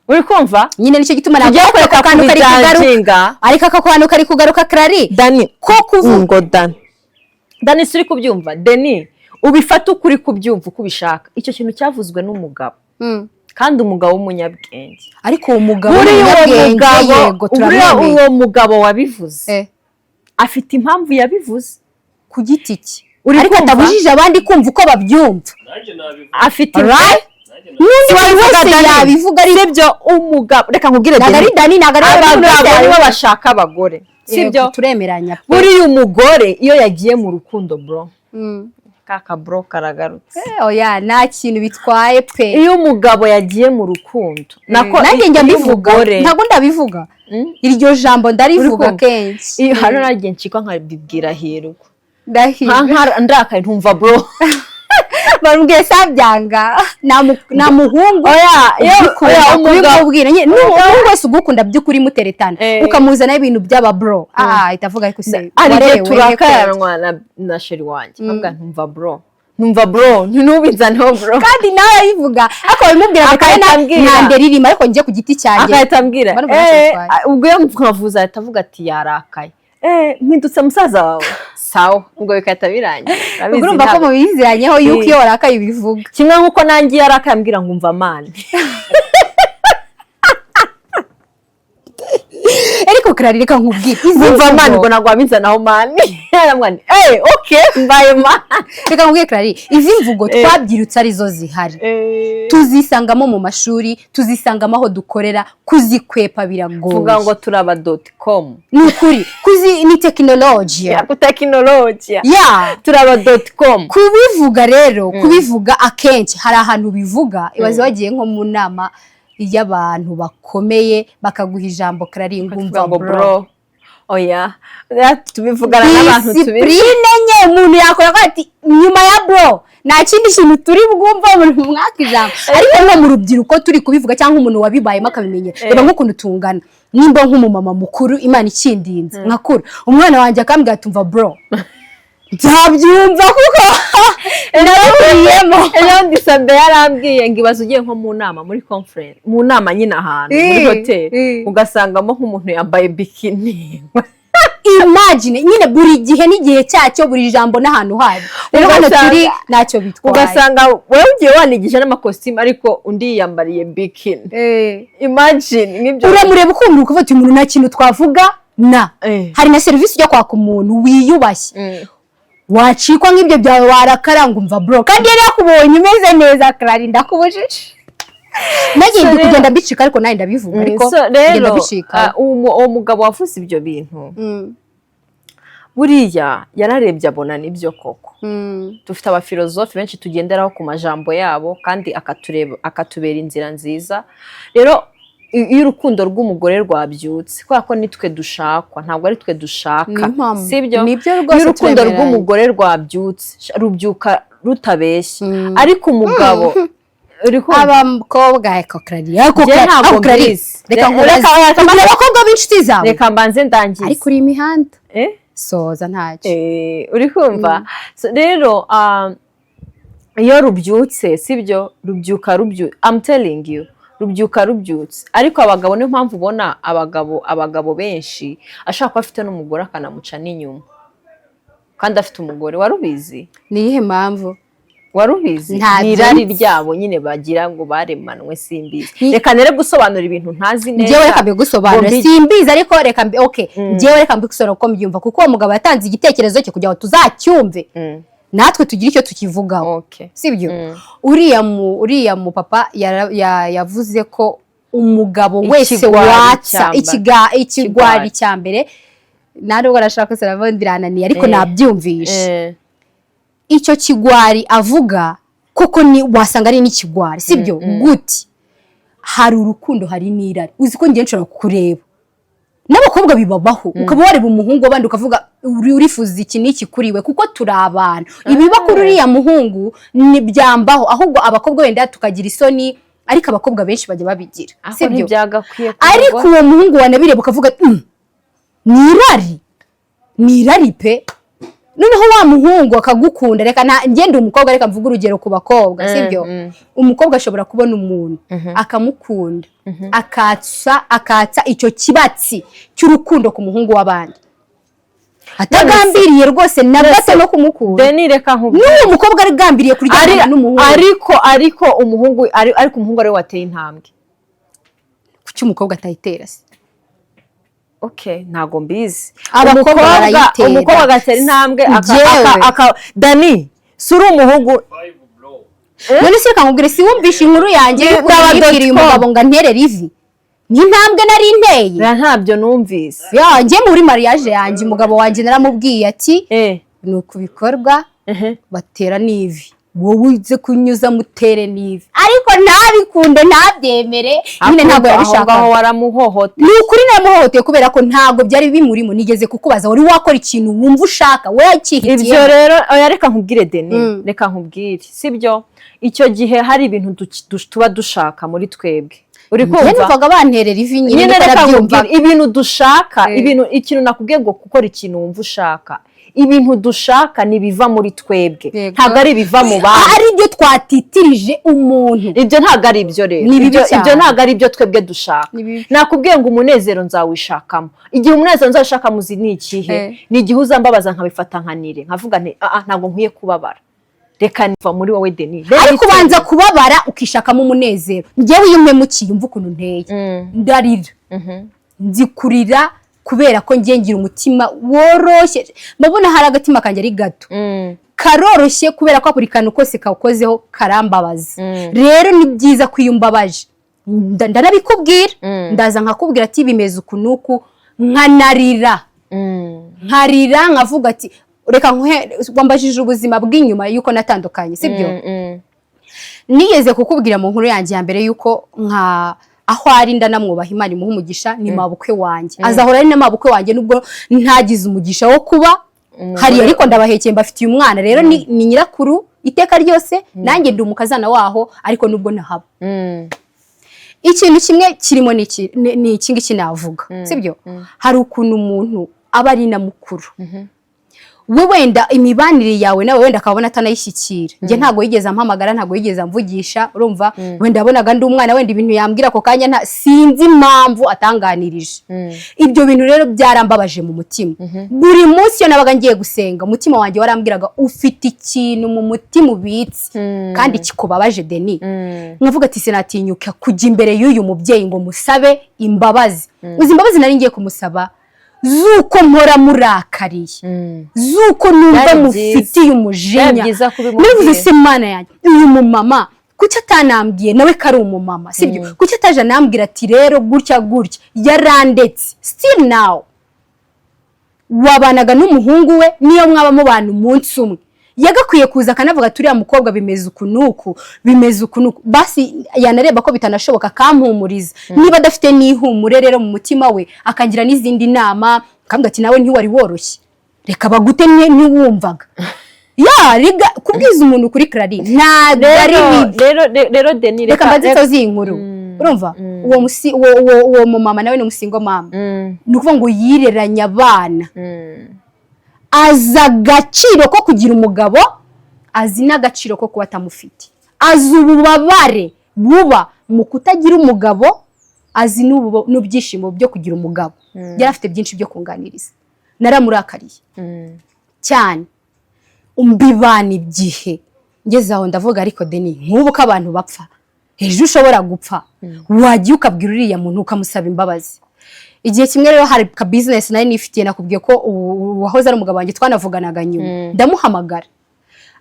S2: uri kumva?
S1: Nyine nicyo gituma
S2: Tujye
S1: ntabwo
S2: kureka
S1: ako kantu kari kugaruka.
S2: kubijudginga.
S1: Ariko ako kantu kari kugaruka, Clary.
S2: Dani
S1: Ko kuvuga
S2: ngo Dani, Dani, si uri kubyumva? Deni, ubifate uko uri kubyumva, uko ubishaka. Icyo kintu cyavuzwe n'umugabo, kandi umugabo w'umunyabwenge.
S1: Ariko uwo mugabo
S2: Buriya uwo
S1: w'umunyabwenge,
S2: mugabo
S1: yego,
S2: buriya
S1: turamwemeye.
S2: uwo mugabo wabivuze afite impamvu yabivuze.
S1: Ku giti cye.
S2: Uri
S1: Ariko
S2: kumva?
S1: atabujije abandi kumva uko babyumva.
S5: Nanjye nabivuga.
S2: Afite
S1: Right?
S5: Nanjye
S1: N'undi muntu wese
S2: Dani.
S1: yabivuga, ari
S2: Sibyo, umugabo, reka nkubwire,
S1: ntabwo ari
S2: Deni.
S1: Dani, ntabwo ari
S2: Abagabo nibo bashaka abagore, sibyo?
S1: Sibyo, turemeranya pe.
S2: Buriya umugore iyo yagiye mu rukundo, bro, Ka kabro karagarutse.
S1: Oya, nta kintu bitwaye pe.
S2: Iyo umugabo yagiye mu rukundo, nako
S1: Nanjye njya
S2: iyo
S1: mbivuga.
S2: umugore-
S1: Ntabwo ndabivuga, iryo jambo ndarivuga
S2: Uri kumva?
S1: kenshi.
S2: Iyo hano nagiye ncikwa nkabibwira Hirwa.
S1: Ndahirwa.
S2: Ndakaye ntumva bro.
S1: Bambwiye sabyanga nta muhungu
S2: Oya,
S1: ugukunda
S2: oya, umugabo-
S1: kubimubwira nyine. N'umuhungu wese ugukunda by'ukuri muteretana,
S2: Eh.
S1: ukamuzanaho ibintu by'aba bro, ahita avuga ariko se
S2: Hari igihe
S1: warerewe he kweli?
S2: turakaranwa na chéri wanjye, nkavuga ntumva bro, ntumva bro, ntubinzaneho bro.
S1: Kandi nawe ayivuga ariko babimubwira ngo
S2: Agahita
S1: nta
S2: ambwira.
S1: nta ndera irimo, ariko njye ku giti cyanjye
S2: Agahita ambwira
S1: Mba numva ntacyo bitwaye.
S2: Ubwo iyo nkavuze ahita avuga ati yarakaye, mpindutse musaza wawe, sawa, ubwo bigahita birangira. Urabizi.
S1: Ubwo urumva ko mubiziranyeho yuko iyo warakaye ubivuga.
S2: Kimwe nk'uko nanjye iyo yarakaye ambwira ngo umva man.
S1: Ariko Clary, reka nkubwire izi
S2: Umva man,
S1: mvugo.
S2: Ubwo ntabwo wabinzanaho man. Aramubwira nti okay, mbaye man.
S1: Reka nkubwire Clary, izi mvugo twabyirutse arizo zihari, tuzisangamo mu mashuri, tuzisangamo aho dukorera, kuzikwepa biragoye.
S2: Vuga ngo turaba .com.
S1: Ni ukuri kuzi ni tekinolojiya.
S2: Ya tekinolojiya.
S1: Ya.
S2: Turaba .com.
S1: Kubivuga rero, kubivuga akenshi hari ahantu bivuga, ibaze wagiye nko mu nama y'abantu bakomeye bakaguha ijambo, Clary, ngumva
S2: ngo
S1: bro.
S2: Bro, oya, tubivugana n'abantu tubizi.
S1: Discipline nke umuntu yakora avuga ati nyuma ya bro nta kindi kintu turi bwumva mu mwaka ijambo, ariko nko mu rubyiruko turi kubivuga cyangwa umuntu wabibayemo akabimenyera. Reba nk'ukuntu tungana, nimba nk'umumama mukuru, Imana ikindinze nkakura, umwana wanjye akambwira ati umva bro, nzabyumva kuko narahuriyemo.
S2: Ejo Sabe yarambwiye ngo ibaze ugiye nko mu nama, muri conference, mu nama nyine ahantu muri hoteli, ugasangamo nk'umuntu yambaye bikini.
S1: Imagine nyine, buri gihe n'igihe cyacyo, buri jambo n'ahantu haryo. Rero hano turi ntacyo bitwaye.
S2: Ugasanga wowe ugiye wanigisha n'amakositimu ariko undi yiyambariye bikini. Imagine nk'ibyo.
S1: Uramureba ukumva ukavuga uti umuntu nta kintu twavuga na hari na serivisi ujya kwaka umuntu wiyubashye, wacikwa nk'ibyo byawe, warakara ngo umva bro, kandi yari yakubonye umeze neza. Clary, ndakubujije, nagiye
S2: So
S1: ndi
S2: rero-
S1: kugenda mbicika, ariko nawe ndabivuga, ariko
S2: So
S1: ngenda
S2: rero
S1: bicika.
S2: Uwo mugabo wavuze ibyo bintu, buriya yararebye abona nibyo koko. Dufite abafilozofe benshi tugenderaho ku majambo yabo, kandi akatureba akatubera inzira nziza. Rero iyo urukundo rw'umugore rwabyutse, kubera ko nitwe dushakwa, ntabwo ari twe dushaka.
S1: Ni impamo.
S2: Sibyo?
S1: Nibyo rwose,
S2: Iyo urukundo
S1: turemeranya.
S2: rw'umugore rwabyutse, rubyuka rutabeshya, ariko umugabo uri kumva?
S1: Abakobwa, ariko Clary, ariko
S2: Njye
S1: Clary,
S2: ntabwo
S1: ariko Clary,
S2: mbizi.
S1: reka nkubaze, ugira abakobwa b'inshuti zawe?
S2: Reka mbanze ndangize.
S1: Ariko uri imihanda.
S2: Eh?
S1: Soza ntacyo.
S2: Uri kumva? So, rero iyo rubyutse, sibyo, rubyuka I'm telling you, rubyuka rubyutse. Ariko abagabo, niyo mpamvu ubona abagabo benshi ashaka kuba afite n'umugore akanamuca n'inyuma kandi afite umugore. Wari ubizi?
S1: Ni iyihe mpamvu?
S2: Wari ubizi?
S1: Ntabyo
S2: Ni irari
S1: nzi.
S2: ryabo nyine, bagira ngo baremanwe, simbizi.
S1: Ni-
S2: Reka nere gusobanura ibintu ntazi neza.
S1: Njyewe reka mbigusobanure.
S2: Ngo
S1: Simbizi, ariko reka mbi, okay, njyewe reka mbigusobanure uko mbyumva, kuko uwo mugabo yatanze igitekerezo cye kugira ngo tuzacyumve, natwe tugire icyo tukivugaho. Sibyo? Uriya mu papa yavuze ko umugabo wese
S2: Ikigwari
S1: watsa
S2: cya mbere.
S1: ikigwari
S2: Ikigwari.
S1: cya mbere, nta nubwo arashaka ko birananiye, ariko nabyumvishe. Icyo kigwari avuga koko ni wasanga ari n'ikigwari, sibyo? Gute? Hari urukundo, hari n'irari. Uzi ko ngiye nshobora kureba n'abakobwa bibabaho, ukaba wareba umuhungu w'abandi ukavuga urifuza iki n'iki kuri we, kuko turi abantu. Ibiba kuri uriya muhungu ntibyambaho, ahubwo abakobwa wenda tukagira isoni, ariko abakobwa benshi bajya babigira.
S2: Ako
S1: Sibyo?
S2: ntibyagakwiye ku
S1: Ariko
S2: mugore.
S1: uwo muhungu wanabireba ukavuga "Mm, ni irari, ni irari pe." Noneho wa muhungu akagukunda, reka nta ngende umukobwa, reka mvuge urugero ku bakobwa, sibyo? Umukobwa ashobora kubona umuntu akamukunda, akatsa icyo kibatsi cy'urukundo ku muhungu w'abandi atagambiriye rwose na gato no kumukunda.
S2: Deni, reka nkubwire.
S1: N'uwo mukobwa arigambiriye kuryamana n'umuhungu.
S2: Ariko umuhungu ariwe wateye intambwe.
S1: Kuki umukobwa atayitera se?
S2: Okay, ntago mbizi.
S1: Abakobwa barayitera.
S2: Umukobwa agatera intambwe
S1: Njyewe.
S2: Dani, si uri umuhungu?
S5: Five bro.
S1: None se reka nkubwire, si wumvishe inkuru yanjye y'ukuntu
S2: Ndaba
S1: yibwiriye
S2: dot com.
S1: umugabo ngo anterere ivi? Ni intambwe nari nteye.
S2: Oya, ntabyo numvise.
S1: Ya, njye muri mariage yanjye, umugabo wanjye naramubwiye ati ni uku bikorwa. Batera n'ivi, wowe uze kunyuza mutere n'ivi, ariko ntabikunde, ntabyemere nyine, ntabwo
S2: Aho ngaho
S1: yabishakaga.
S2: Waramuhohoteye.
S1: Ni ukuri namuhohoteye, kubera ko ntabwo byari bimurimo. Nigeze kukubaza, wari wakora ikintu wumva ushaka we yakihitiyemo?
S2: Ibyo rero, oya, reka nkubwire, Deni, reka nkubwire, sibyo? Icyo gihe hari ibintu tuba dushaka muri twebwe, uri
S1: Njye
S2: kumva?
S1: Numvaga banterera ivi nyine.
S2: Nyine.
S1: Niko
S2: Reka
S1: nabyumvaga.
S2: nkubwire ibintu dushaka, ibintu, ikintu nakubwiye ngo gukora ikintu wumva ushaka, ibintu dushaka ni ibiva muri twebwe, ntabwo ari ibiva mu bandi.
S1: Ari ibyo twatitirije umuntu.
S2: Ibyo ntabwo ari ibyo rero.
S1: Ni bibi cyane.
S2: Ibyo ntabwo ari ibyo twebwe dushaka.
S1: Ni bibi.
S2: Nakubwiye ngo umunezero nzawishakamo. Igihe umunezero nzawishakamo, uzi ni ikihe? Ni igihe uzambabaza nkabifata nkanire, nkavuga nti: "Ah, ntabwo nkwiye kubabara, reka niva muri wowe, Deni."
S1: Ariko ubanza kubabara ukishakamo umunezero. Njyewe iyo umpemukiye, umva ukuntu nteye, ndarira, nzi kurira, kubera ko ngiye ngira umutima woroshye. Mbabona hari agatima kanjye ari gato, karoroshye, kubera ko buri kantu kose kawukozeho karambabaza. Rero ni byiza ko iyo umbabaje ndanabikubwira, ndaza nkakubwira ati: "Bimeze uku n'uku," nkanarira, nkarira, nkavuga ati reka nkuhe. Wambajije ubuzima bw'inyuma y'uko natandukanye, sibyo? Nigeze kukubwira mu nkuru yanjye ya mbere y'uko nka aho ari ndanamwubaha, Imana imuha umugisha, ni mabukwe wanjye, azahora ari na mabukwe wanjye nubwo ntagize umugisha wo kuba hariya, ariko ndabahekeye, mbafitiye umwana. Rero ni nyirakuru iteka ryose, nanjye ndi umukazana waho, ariko nubwo ntahaba. Ikintu kimwe kirimo ni iki, ni iki ngiki navuga, sibyo? Hari ukuntu umuntu aba ari na mukuru we, wenda imibanire yawe nawe wenda akabona atanayishyikira. Njye ntabwo yigeze ampamagara, ntabwo yigeze amvugisha, urumva? Wenda yabonaga ndi umwana, wenda ibintu yambwira ako kanya nta, sinzi impamvu atanganirije. Ibyo bintu rero byarambabaje mu mutima. Buri munsi iyo nabaga ngiye gusenga, umutima wanjye warambwiraga: "Ufite ikintu mu mutima ubitse kandi kikubabaje, Deni." Nkavuga ati: "Sinatinyuka kujya imbere y'uyu mubyeyi ngo musabe imbabazi." Uzi imbabazi nari ngiye kumusaba z'uko mpora murakariye, z'uko numva
S2: Byari byiza.
S1: mufitiye umujinya?
S2: Byari byiza kubimubwira.
S1: Naravuze: "Se Mana yanjye, uyu mumama kuki atanambwiye nawe ko ari umumama, sibyo? Kuki ataje anambwira ati rero gutya gutya?" Yarandetse. Still now wabanaga n'umuhungu we, niyo mwaba mubana umunsi umwe, yagakwiye kuza akanavuga ati: "Uriya mukobwa bimeze uku n'uku, bimeze uku n'uku." Basi yanareba ko bitanashoboka, akampumuriza niba adafite n'ihumure rero mu mutima we, akagira n'izindi nama, akambwira ati: "Nawe ntiwari woroshye, reka bagute, ntiwumvaga." Ya riga kubwiza umuntu kuri Clary ntabwo ari bibi.
S2: Rero Deni,
S1: Reka mbanze nsoze iyi nkuru. Urumva, uwo musi uwo mumama nawe ni umusingle mama, ni ukuvuga ngo yireranye abana, azi agaciro ko kugira umugabo, azi n'agaciro ko kuba atamufite, azi ububabare buba mu kutagira umugabo, azi n'ibyishimo byo kugira umugabo. Yari afite byinshi byo kunganiriza. Naramurakariye cyane, mbibana igihe. Ngeze aho ndavuga: "Ariko Deni, nk'ubu ko abantu bapfa, ejo ushobora gupfa, wagiye ukabwira uriya muntu ukamusaba imbabazi?" Igihe kimwe rero hari ka business nari nifitiye, nakubwiye ko uwahoze ari umugabo wanjye twanavuganaga nyuma, ndamuhamagara,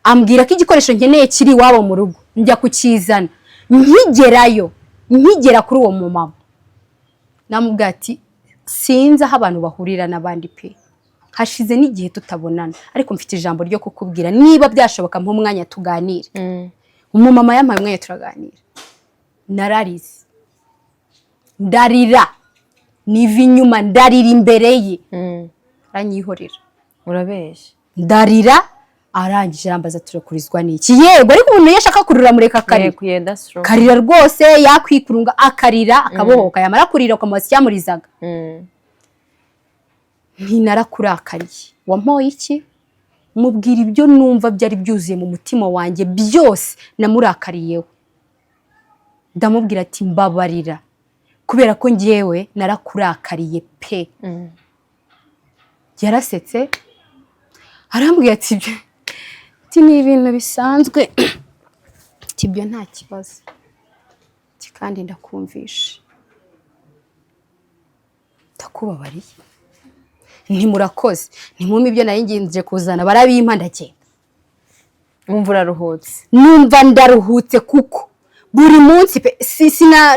S1: ambwira ko igikoresho nkeneye kiri iwabo mu rugo, njya kukizana. Nkigerayo, nkigera kuri uwo mumama, namubwira ati: "Sinzi aho abantu bahurira n'abandi pe, hashize n'igihe tutabonana, ariko mfite ijambo ryo kukubwira, niba byashoboka nk'umwanya tuganire." Umumama yampaye umwanya turaganira, nararize, ndarira, niva inyuma ndarira imbere ye, aranyihorera.
S2: Urabeshya.
S1: Ndarira, arangije arambaza: "Turakurizwa n'iki?" Yego, ariko umuntu iyo ashaka kurira mureka akarira.
S2: Yego, yenda strong.
S1: Akarira rwose, yakwikurunga akarira, akabohoka. Yamara kurira ukamubaza icyamurizaga. Ntinarakurakariye, wampoye iki? Mubwira ibyo numva byari byuzuye mu mutima wanjye byose namurakariyeho. Ndamubwira ati: "Mbabarira, kubera ko ngewe narakurakariye pe." Yarasetse, arambwira ati: "Ibyo ati ni ibintu bisanzwe," ati: "Ibyo nta kibazo," ati: "Kandi ndakumvisha, ndakubabariye." Ntimurakoze, ntimumpe ibyo nari nginze kuzana, barabimpa, ndagenda.
S2: Wumva uraruhutse?
S1: Numva ndaruhutse, kuko buri munsi pe si sina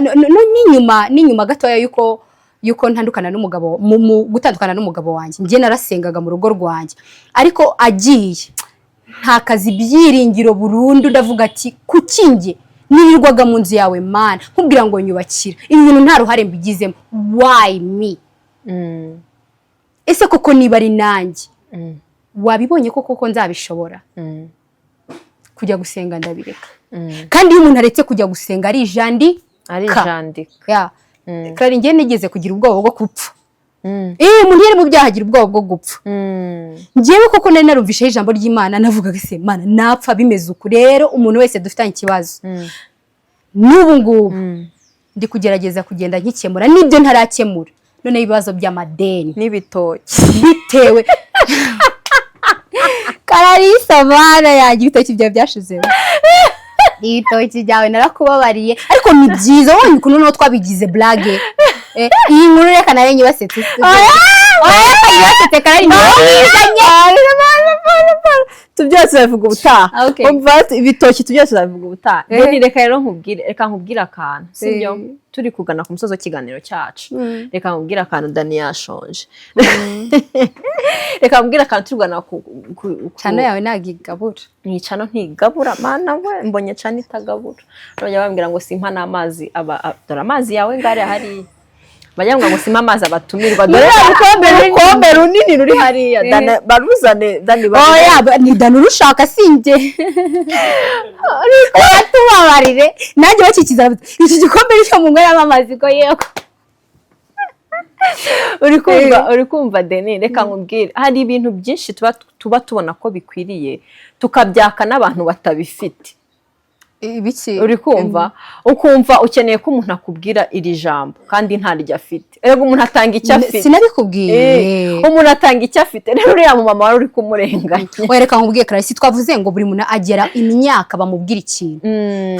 S1: n'inyuma gatoya yuko ntandukana n'umugabo, mu gutandukana n'umugabo wanjye, njye narasengaga mu rugo rwanjye, ariko agiye Ntakaza ibyiringiro burundu. Ndavuga ati: "Kuki njye nirirwaga mu nzu yawe, Mana, nkubwira ngo nyubakira ibi bintu, nta ruhare mbigizemo? Why me? Ese koko niba ari nanjye wabibonye ko koko nzabishobora?" Kujya gusenga ndabireka. Kandi iyo umuntu aretse kujya gusenga, arijandi.
S2: Arijandika.
S1: Ya Clary, njye nigeze kugira ubwoba bwo gupfa. Umuntu iyo ari mu byaha agira ubwoba bwo gupfa. Njyewe koko nari narumvisheho ijambo ry'Imana, navugaga: "Se Mana, napfa bimeze uku?" Rero umuntu wese dufitanye ikibazo n'ubu ngubu, ndi kugerageza kugenda nkikemura n'ibyo ntarakemura. Noneho ibibazo by'amadeni
S2: n'ibitoki.
S1: Bitewe, Kararisa, bana yanjye, ibitoki byawe byashizeho, ibitoki byawe narakubabariye, ariko ni byiza wabonye ukuntu noneho twabigize blague. Iyi nkuru reka nayo nyibasetse. Oya, reka nyibasetse. Karari, niyo wizanye.
S2: Tubyose tuzabivuga ubutaha.
S1: Okay.
S2: Umva, ibitoki tubyose tuzabivuga ubutaha. Deni, reka rero nkubwire, reka nkubwire akantu, sibyo? Turi kugana ku musozi w'ikiganiro cyacu. Reka nkubwire akantu. Dani yashonje. Reka nkubwire akantu, turi kugana ku
S1: Channel yawe ntabwo igabura.
S2: Ni channel ntigabura. Mana we, mbonye channel itagabura. Bajya bambwira ngo simpa n'amazi aba dore amazi yawe ngare hariya. Bajya bambwira ngo simpa amazi abatumirwa. Dore urukombe runini ruri hariya. Dani, baruzane. Dani, baruzane.
S1: Oya, ni Dani urushaka, sinjye. Tubabarire, nanjye bakikiza iki gikombe nicyo munyweramo amazi ko yego.
S2: Uri kumva, uri kumva Deni? Reka nkubwire, hari ibintu byinshi tuba tubona ko bikwiriye, tukabyaka n'abantu batabifite.
S1: Ibiki?
S2: Uri kumva, ukumva ukeneye ko umuntu akubwira iri jambo kandi ntaryo afite. Erega umuntu atanga icyo afite.
S1: Sinabikubwiye?
S2: Umuntu atanga icyo afite. Rero uriya mumama wari uri kumurenganya.
S1: Oya, reka nkubwiye Clarisse, twavuze ngo buri muntu agera imyaka bamubwira ikintu.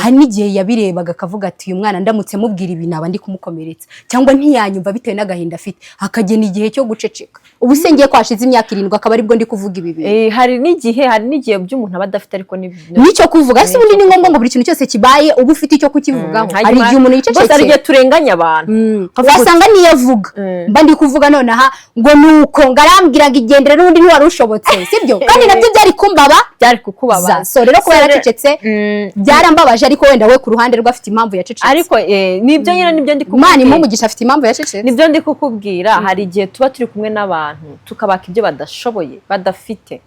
S1: Hari n'igihe yabirebaga akavuga ati: "Uyu mwana ndamutse mubwira ibi naba ndi kumukomeretsa, cyangwa ntiyanyumva bitewe n'agahinda afite," akagena igihe cyo guceceka. Ubu se ngiye ko hashize imyaka 7 akaba aribwo ndi kuvuga ibi bintu?
S2: Hari n'igihe by'umuntu aba adafite, ariko ni
S1: Nicyo kuvuga. Ese ubundi ni ngombwa ngo buri kintu cyose kibaye uba ufite icyo kukivugaho? Hari igihe umuntu
S2: Rwose hari
S1: yicecekera.
S2: igihe turenganya abantu.
S1: Wasanga niyo avuga, mba ndi kuvuga nonaha ngo nuko ngo arambwira ngo igendere n'ubundi ntiwari ushobotse, sibyo? Kandi nabyo byari kumbaba.
S2: Byari kukubabaza.
S1: So rero kuba
S2: So,
S1: yaracecetse byarambabaje, ariko wenda we ku ruhande rwe afite impamvu yacecetse.
S2: Ariko nibyo nyine, nibyo ndi
S1: Imana
S2: kukubwira.
S1: imuhe umugisha, afite impamvu yacecetse.
S2: Nibyo ndi kukubwira. Hari igihe tuba turi kumwe n'abantu tukabaka ibyo badashoboye, badafite.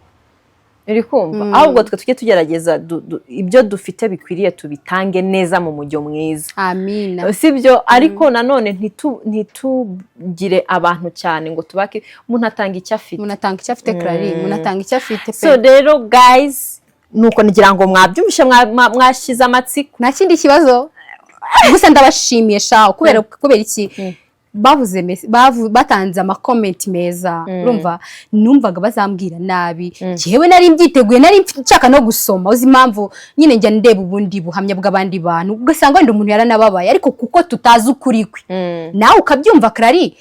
S2: Uri kumva? Ahubwo twe tujye tugerageza ibyo dufite bikwiriye tubitange neza mu mujyo mwiza.
S1: Amina.
S2: Sibyo? Ariko nanone ntitugire abantu cyane ngo tubake. Umuntu atanga icyo afite.
S1: Umuntu atanga icyo afite, Clary, umuntu atanga icyo afite pe.
S2: So rero guys, nuko ngira ngo mwabyumvishe, mwashize amatsiko.
S1: Nta kindi kibazo, gusa ndabashimiye shaho. Kubera iki? Bavuze batanze amakomenti meza. Urumva, numvaga bazambwira nabi. Njyewe nari mbyiteguye, nari nshaka no gusoma. Uzi impamvu? Nyine njya ndeba ubundi buhamya bw'abandi bantu, ugasanga wenda umuntu yaranababaye, ariko kuko tutazi ukuri kwe, nawe ukabyumva. Clary,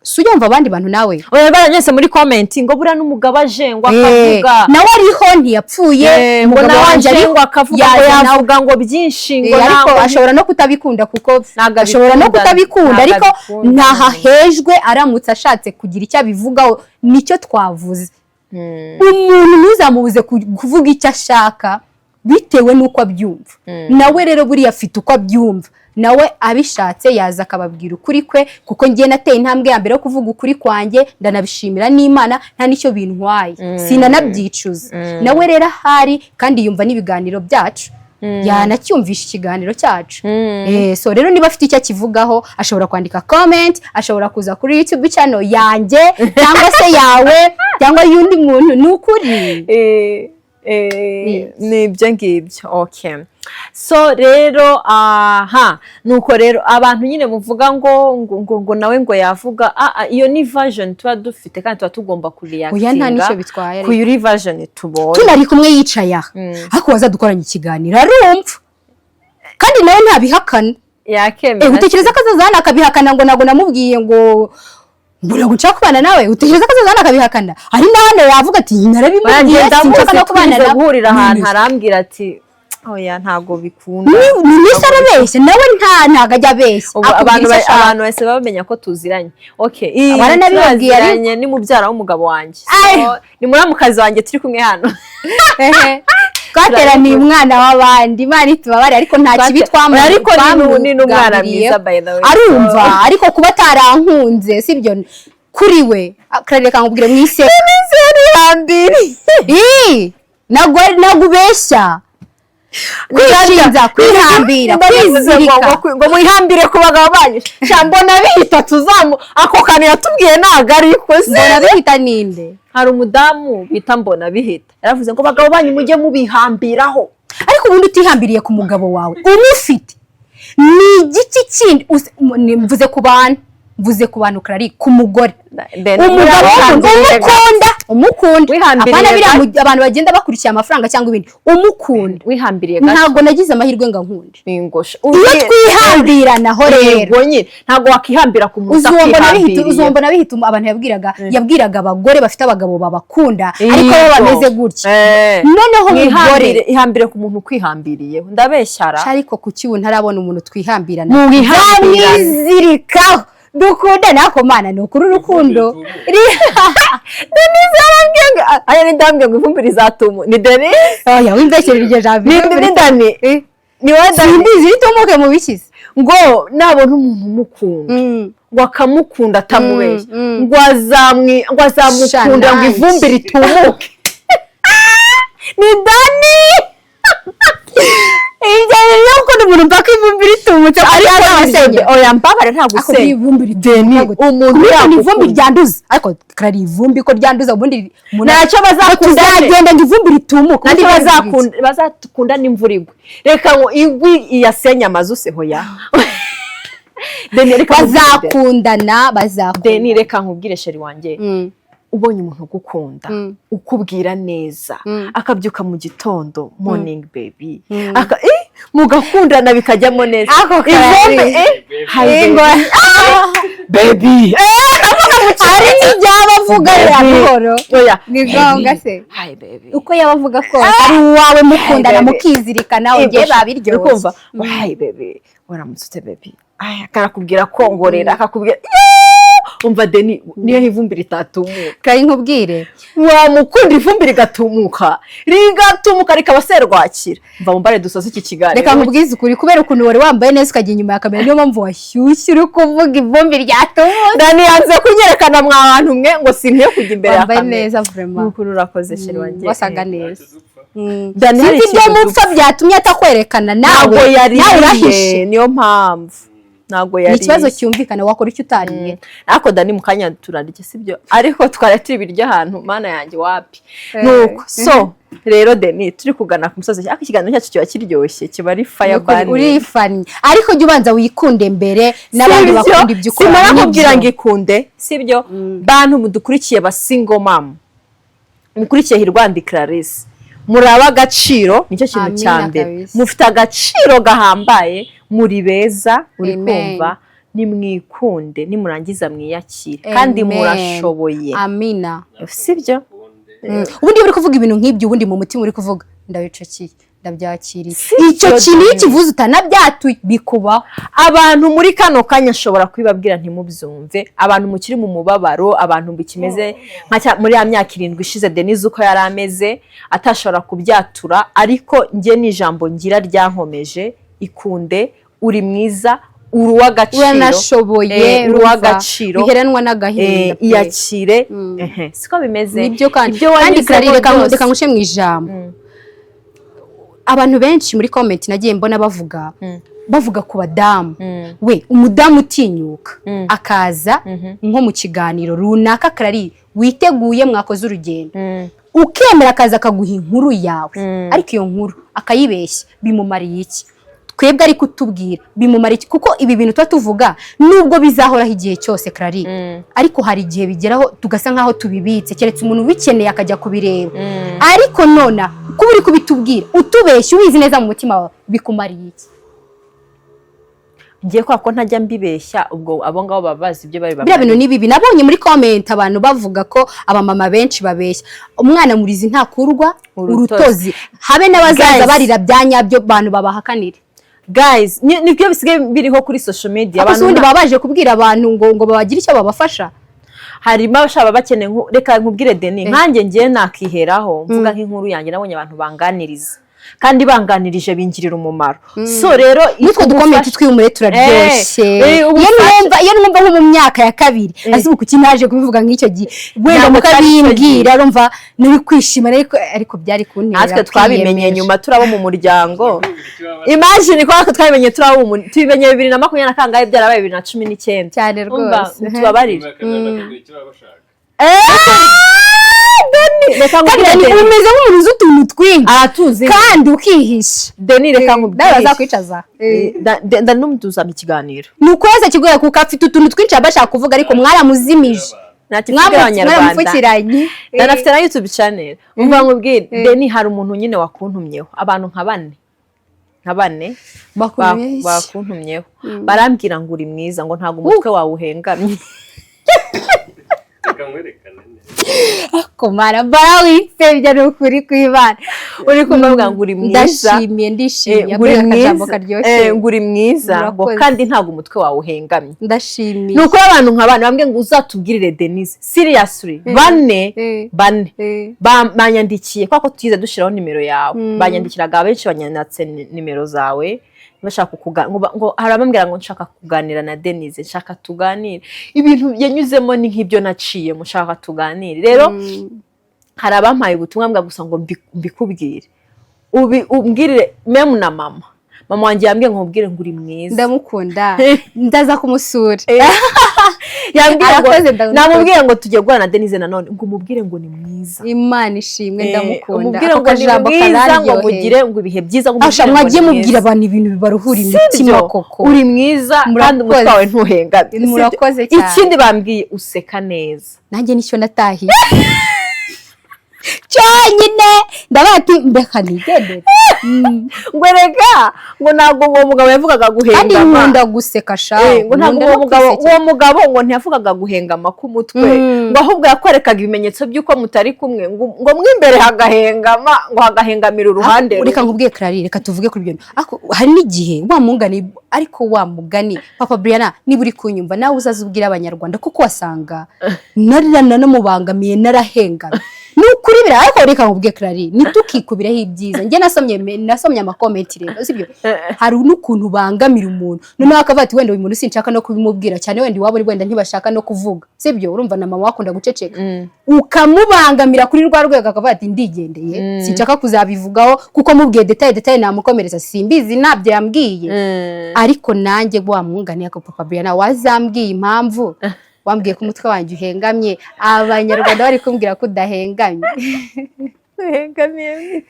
S1: si ujya abandi bantu nawe?
S2: Oya, baranyese muri comment ngo buriya n'umugabo aje ngo akavuga.
S1: Nawe ariho, ntiyapfuye.
S2: Ngo
S1: Umugabo
S2: nawe
S1: wanjye
S2: aje
S1: ariho,
S2: ngo akavuga ngo
S1: yaza nawe.
S2: yavuga ngo byinshi ngo
S1: Ariko
S2: ntabwo
S1: ashobora no kutabikunda kuko
S2: Ntabwo
S1: ashobora no
S2: abikunda,
S1: kutabikunda,
S2: ntabwo
S1: ariko
S2: abikunda.
S1: ntahahejwe aramutse ashatse kugira icyo abivugaho. Nicyo twavuze: umuntu ntuzamubuze kuvuga icyo ashaka bitewe n'uko abyumva. Nawe rero buriya afite uko abyumva. Nawe abishatse yaza akababwira ukuri kwe, kuko ngiye nateye intambwe ya mbere yo kuvuga ukuri kwanjye, ndanabishimira n'Imana, nta n'icyo bintwaye, sinanabyicuza. Nawe rero ahari kandi yumva n'ibiganiro byacu, yanacyumvisha ikiganiro cyacu. So rero niba afite icyo akivugaho, ashobora kwandika comment, ashobora kuza kuri YouTube channel yanjye cyangwa se yawe cyangwa y'undi muntu. Ni ukuri.
S2: Ni ibyo ngibyo. Okay, so rero aha nuko rero abantu nyine muvuga ngo nawe ngo yavuga, iyo ni version tuba dufite kandi tuba tugomba
S1: Oya, nta n'icyo
S2: kureactinga
S1: bitwaye ariko.
S2: kuri version tubonye.
S1: Tunari kumwe yicaye aha, ariko wazadukoranye ikiganiro arumva, kandi nawe ntabihakana.
S2: Yakemera.
S1: Utekereza ko azaza hano akabihakana ngo ntabwo namubwiye ngo ntabwo nshaka kubana nawe? Utekereza ko azaza hano akabihakana? Ari na hano yavuga ati: "Narabimubwiye,
S2: Baragenda
S1: sinshaka no kubana
S2: twize
S1: nawe."
S2: guhurira ahantu, arambwira ati Oya, ntabwo bikunda.
S1: Ni Miss arabeshya nawe, ntago ajya abeshya.
S2: Ubu
S1: Akubwira
S2: abantu
S1: icyo ashaka.
S2: abantu bahise bamenya ko tuziranye. Okay,
S1: Waranabibabwiye ariko?
S2: turaziranye, ni mubyara w'umugabo wanjye.
S1: Ay.
S2: So, ni muramukazi wanjye turi kumwe hano.
S1: Ehe. Twateraniye umwana w'abandi, Imana itubabare, ariko nta kibi
S2: Oya, ariko ni n'umwana
S1: twamugambiriyeho.
S2: mwiza, by the way.
S1: Arumva, ariko kuba atarankunze sibyo kuri we. Reka nkubwire mu iseka. Ii, ntabwo ubeshya, kwishinza, kwihambira, kwizirika.
S2: Ngo mwihambire ku bagabo banyu. Sha, mbona bihita tuzamu ako kantu yatubwiye ntabwo ariko se.
S1: Mbona bihita ninde?
S2: Hari umudamu bita mbona bihita, yaravuze ngo bagabo banyu mujye mubihambiraho.
S1: Ariko ubundi utihambiriye ku mugabo wawe umufite ni igiki kindi? Mvuze ku bantu, mvuze ku bantu, Clary, ku mugore, umugabo w'umuntu umukunda, umukunda,
S2: Wihambiriye
S1: apana biriya
S2: gato.
S1: abantu bagenda bakurikiye amafaranga cyangwa ibindi, umukunda.
S2: Wihambiriye gato.
S1: Ntabwo nagize amahirwe ngo ankunde.
S2: Ingosha.
S1: Iyo twihambiranaho rero.
S2: Yego nyine, ntabwo wakihambira ku muntu
S1: Uzi uwo mbona bihita,
S2: utakwihambiriye.
S1: uzi uwo mbona bihita, abantu yabwiraga abagore bafite abagabo babakunda, ariko bo bameze gutya. Noneho umugore
S2: Ihambire ku muntu ukwihambiriyeho, ndabeshyara?
S1: Ariko kuki ubu ntarabona umuntu twihambirana?
S2: Mwihambirane.
S1: Zamwizirikaho, dukundane. Ariko Mana, ni ukuri urukundo.
S2: Denise yarambwiye ngo aya ni ndambwiye ngo ivumbi rizatuma ni Denise.
S1: Oya, wimbeshyera iryo jambo.
S2: Ni Dani, ni wowe Dani.
S1: Simbizi, ritumuke mu bikize.
S2: Ngo nabona umuntu umukunda, ngo akamukunda atamubeshya, ngo azamukunda ngo
S1: Sha,
S2: ivumbi ritumuke. Ni Dani.
S1: Ibyo bintu byo gukunda umuntu mpaka ivumbi ritumutse, ariko azabasenya.
S2: Oya, mbabare, ntabwo
S1: Ako
S2: usenya.
S1: ivumbi ritumuka gute?
S2: Umuntu
S1: Kubera
S2: yagukunda.
S1: ivumbi ryanduza, ariko karari ivumbi ko ryanduza ubundi umuntu
S2: Ntacyo bazakundane.
S1: Tuzagenda ngo ivumbi ritumuke.
S2: Ntacyo
S1: Ubundi
S2: bazakunda, bazakunda n'imvura igwe. Reka ngo igwi iyasenye amazu se? Hoya Deni, reka nkubwire.
S1: Bazakundana, bazakundana.
S2: Deni, reka nkubwire, chéri wanjye, ubonye umuntu ugukunda, ukubwira neza, akabyuka mu gitondo, "Morning baby", mugakundana bikajyamo neza.
S1: Ako
S2: Ivumbi,
S1: karari.
S2: Hi, baby. Baby.
S1: Hari n'ibyo aba avuga
S2: Baby.
S1: buhoro.
S2: Oya.
S1: Ni ngombwa se?
S2: Hi baby.
S1: Uko yaba avuga kose, ari uwawe, mukundana,
S2: Hi, baby.
S1: mukizirikana, ugiye babiryoshye.
S2: Urikumva? "Hi baby, waramutse ute baby?" Ay, akarakubwira kongorera, akakubwira. Yoo! Umva Deni, niyo ivumbi ritatumuka.
S1: Kari nkubwire.
S2: Wamukunda ivumbi rigatumuka, rigatumuka rikaba serwakira. Mva mumbare dusoze iki kiganiro.
S1: Reka nkubwize ukuri, kubera ukuntu wari wambaye neza ukajya inyuma ya kamera, niyo mpamvu washyushye uri kuvuga ivumbi ryatumutse.
S2: Dani yanze kunyerekana mwa bantu mwe, ngo sinkwiye kujya imbere ya
S1: Wambaye
S2: kamera.
S1: neza vraiment.
S2: Nukuri urakoze, chéri wanjye.
S1: Wasaga neza.
S2: Dani, hari
S1: Sinzi ibyo
S2: ikintu
S1: mupfa byatumye atakwerekana.
S2: Ntabwo
S1: Nawe
S2: yariye.
S1: nawe urahishe.
S2: Niyo mpamvu ntabwo
S1: Ni
S2: yariye.
S1: ikibazo cyumvikana, wakora icyo utariye?
S2: Ariko Dani, mu kanya turarya, sibyo? Ariko twari turi ibiryo ahantu, Mana yanjye, wapi. Nuko so rero Deni, turi kugana ku musozi, ariko ikiganiro cyacu kiba kiryoshye, kiba ari fire burning.
S1: Urifanye, ariko jya ubanza wikunde mbere n'abandi bakunda ibyo ukora.
S2: Simara
S1: Nibyo.
S2: kubwira ngo ikunde, sibyo? Bantu mudukurikiye ba single mom, mukurikiye Hirwandi Clarisse, muraba agaciro, nicyo kintu
S1: Amina.
S2: cya mbere.
S1: Kabisa.
S2: Mufite agaciro gahambaye, muri beza, uri
S1: Amen.
S2: kumva? Nimwikunde, nimurangiza mwiyakire kandi
S1: Amen.
S2: murashoboye.
S1: Amina.
S2: Sibyo?
S1: Ubundi iyo uri kuvuga ibintu nk'ibyo, ubundi mu mutima uri kuvuga ndabicakiye, ndabyakiriye.
S2: Si
S1: Icyo
S2: byo,
S1: kintu iyo
S2: Dani.
S1: kivuze utanabyatuye, bikubaho.
S2: Abantu muri kano kanya nshobora kubibabwira ntimubyumve, abantu mukiri mu mubabaro, abantu bikimeze nka muri ya myaka 7 ishize Denise uko yari ameze, atashobora kubyatura, ariko njye ni ijambo ngira ryankomeje: ikunde, uri mwiza, uri uw'agaciro.
S1: Uranashoboye.
S2: Uri
S1: Urumva,
S2: uw'agaciro.
S1: Biheranwa n'agahinda pe.
S2: Iyakire. Ehe, siko bimeze.
S1: Nibyo kandi.
S2: Ibyo
S1: Kandi
S2: wanyuzemo
S1: Clary,
S2: byose.
S1: reka nguce mu ijambo. Abantu benshi muri comment nagiye mbona bavuga ku badamu, we umudamu utinyuka akaza nko mu kiganiro runaka, Clary, witeguye, mwakoze urugendo, ukemera akaza akaguha inkuru yawe, ariko iyo nkuru akayibeshya, bimumariye iki? Twebwe ari kutubwira bimumara iki? Kuko ibi bintu tuba tuvuga, nubwo bizahoraho igihe cyose, Clary, ariko hari igihe bigeraho tugasa nkaho tubibitse, keretse umuntu ubikeneye akajya kubireba. Ariko nona kuba uri kubitubwira utubeshya, ubizi neza mu mutima wawe, bikumariye iki?
S2: Ngiye kwa ko ntajya mbibeshya, ubwo abo ngabo baba bazi ibyo bari.
S1: Biriya bintu ni bibi. Nabonye muri comment abantu bavuga ko abamama benshi babeshya. Umwana murizi ntakurwa
S2: urutozi.
S1: Urutozi. Habe n'abazaza
S2: Guys.
S1: barira bya nyabyo, bantu babahakanire.
S2: Guys, nibyo bisigaye biriho kuri social media.
S1: Ariko se ubundi
S2: Abantu
S1: baba baje kubwira abantu ngo babagire icyo babafasha?
S2: Harimo abashaka bakeneye reka nkubwire, Deni, nkanjye ngiye nakiheraho mvuga nk'inkuru yanjye. Nabonye abantu banganiriza, kandi banganirije bingirira umumaro. So rero
S1: N'utwo ducomment twihumure turaryoshye.
S2: Eh,
S1: Iyo iyo numva nko mu myaka ya kabiri, ese ubu kuki naje kubivuga nk'icyo gihe wenda
S2: Ntabwo cyari icyo
S1: mukabimbwira, urumva nari kwishima, ariko byari kuntera
S2: Natwe twabimenye
S1: kwiyemera.
S2: nyuma turabo mu muryango. Imagine ko natwe twabimenye turabo mu tubimenye 2020 na kangahe, byarabaye 2019.
S1: Cyane
S2: Umva,
S1: rwose.
S2: tubabarire.
S5: Icyo baba bashaka.
S2: Deni, reka
S1: Kandi
S2: nkubwire.
S1: Dani,
S2: Deni
S1: umeze nk'umuntu uzi utuntu twinshi
S2: aratuzi.
S1: Kandi ukihisha.
S2: Deni, reka nkubwire.
S1: Nawe bazakwicaza.
S2: Ndanumutuzama ikiganiro.
S1: Ni ukwezi kigoye kuko afite utuntu twinshi aba ashaka kuvuga, ariko mwaramuzimije.
S2: Nta kivuga Abanyarwanda.
S1: Mwaramupfukiranye.
S2: Ndanafite na YouTube channel. Umva nkubwire, Deni, hari umuntu nyine wakuntumyeho, abantu nka bane, nka bane
S1: Bakuntumyeho iki?
S2: Bakuntumyeho, barambwira ngo uri mwiza, ngo ntabwo umutwe wawe uhengamye.
S5: Reka nkwerekane neza.
S1: Kumara barawitsebya, ni ukuri kw'Imana.
S2: Uri kumva ngo uri mwiza.
S1: Ndashimiye, ndishimye.
S2: Ngo uri
S1: Akajambo
S2: mwiza.
S1: karyoshye.
S2: Ngo uri mwiza, ngo
S1: Murakoze.
S2: kandi ntabwo umutwe wawe uhengamye.
S1: Ndashimiye.
S2: Ni ukuri, abantu nka bane bambwiye ngo uzatubwirire Denise. Seriously, bane, bane banyandikiye kubera ko tugize dushyiraho nimero yawe. Banyandikiraga benshi, banyanditse nimero zawe bashaka ngo hari abambwira ngo nshaka kuganira na Denise, nshaka tuganire, ibintu yanyuzemo ni nk'ibyo naciyemo, nshaka tuganire. Rero hari abampaye ubutumwa mbwa gusa ngo mbikubwire, umbwirire même na mama. Mama wanjye yambwiye ngo nkubwire ngo uri mwiza.
S1: Ndamukunda, ndaza kumusura.
S2: Yambwiye ngo
S1: Arakoze, ndamukunda.
S2: Namubwiye ngo tugiye guhura na Denise nanone, ngo umubwire ngo ni mwiza.
S1: Imana ishimwe, ndamukunda.
S2: Umubwire
S1: Ako
S2: ngo ni
S1: kajambo
S2: mwiza, ngo
S1: kararyoheye.
S2: mugire ngo ibihe byiza, ngo
S1: Asha,
S2: umubwire ngo
S1: mwagiye
S2: ni
S1: mubwira
S2: mwiza.
S1: abantu ibintu bibaruhura imitima
S2: Sibyo?
S1: koko.
S2: Uri mwiza kandi
S1: Murakoze.
S2: umutwe wawe ntuhengamye. Sibyo?
S1: Murakoze cyane.
S2: Ikindi bambwiye, useka neza.
S1: Nanjye nicyo natahiye cyonyine, ndabaga ati mbeka nigendere.
S2: Ngo rega, ngo ntabwo uwo mugabo yavugaga
S1: Kandi
S2: guhengama.
S1: nkunda guseka sha.
S2: Ngo ntabwo
S1: Nkunda
S2: uwo
S1: no
S2: mugabo
S1: kwisekera.
S2: uwo mugabo ngo ntiyavugaga guhengama k'umutwe, ngo ahubwo yakwerekaga ibimenyetso by'uko mutari kumwe, ngo mo imbere hagahengama, ngo hagahengamira uruhande
S1: Ariko reka
S2: rumwe.
S1: nkubwiye, Clary, reka tuvuge kuri ibyo bintu. Ariko hari n'igihe wa mungani, ariko wa mugani, Papa Briana, niba uri kunyumva nawe uzaze ubwire Abanyarwanda, kuko wasanga naramubangamiye, narahengamye, ni ukuri bira. Ariko reka nkubwiye, Clary, ntitukikubireho ibyiza. Njye nasomye amacomment rero, sibyo? Hari n'ukuntu bangamira umuntu, noneho akavuga ati wenda uyu muntu sinshaka no kubimubwira cyane, wenda iwabo wenda ntibashaka no kuvuga, sibyo? Urumva na mama wakunda guceceka, ukamubangamira kuri rwa rwego akavuga ati ndigendeye, sinshaka kuzabivugaho kuko mubwiye détail namukomeretsa. Simbizi, ntabyo yambwiye. Ariko nanjye wa mwunganiye ako, Papa Briana, wazambwiye impamvu wambwiye ko umutwe wanjye uhengamye, Abanyarwanda bari kumbwira ko udahengamye.
S2: Uhengamiye.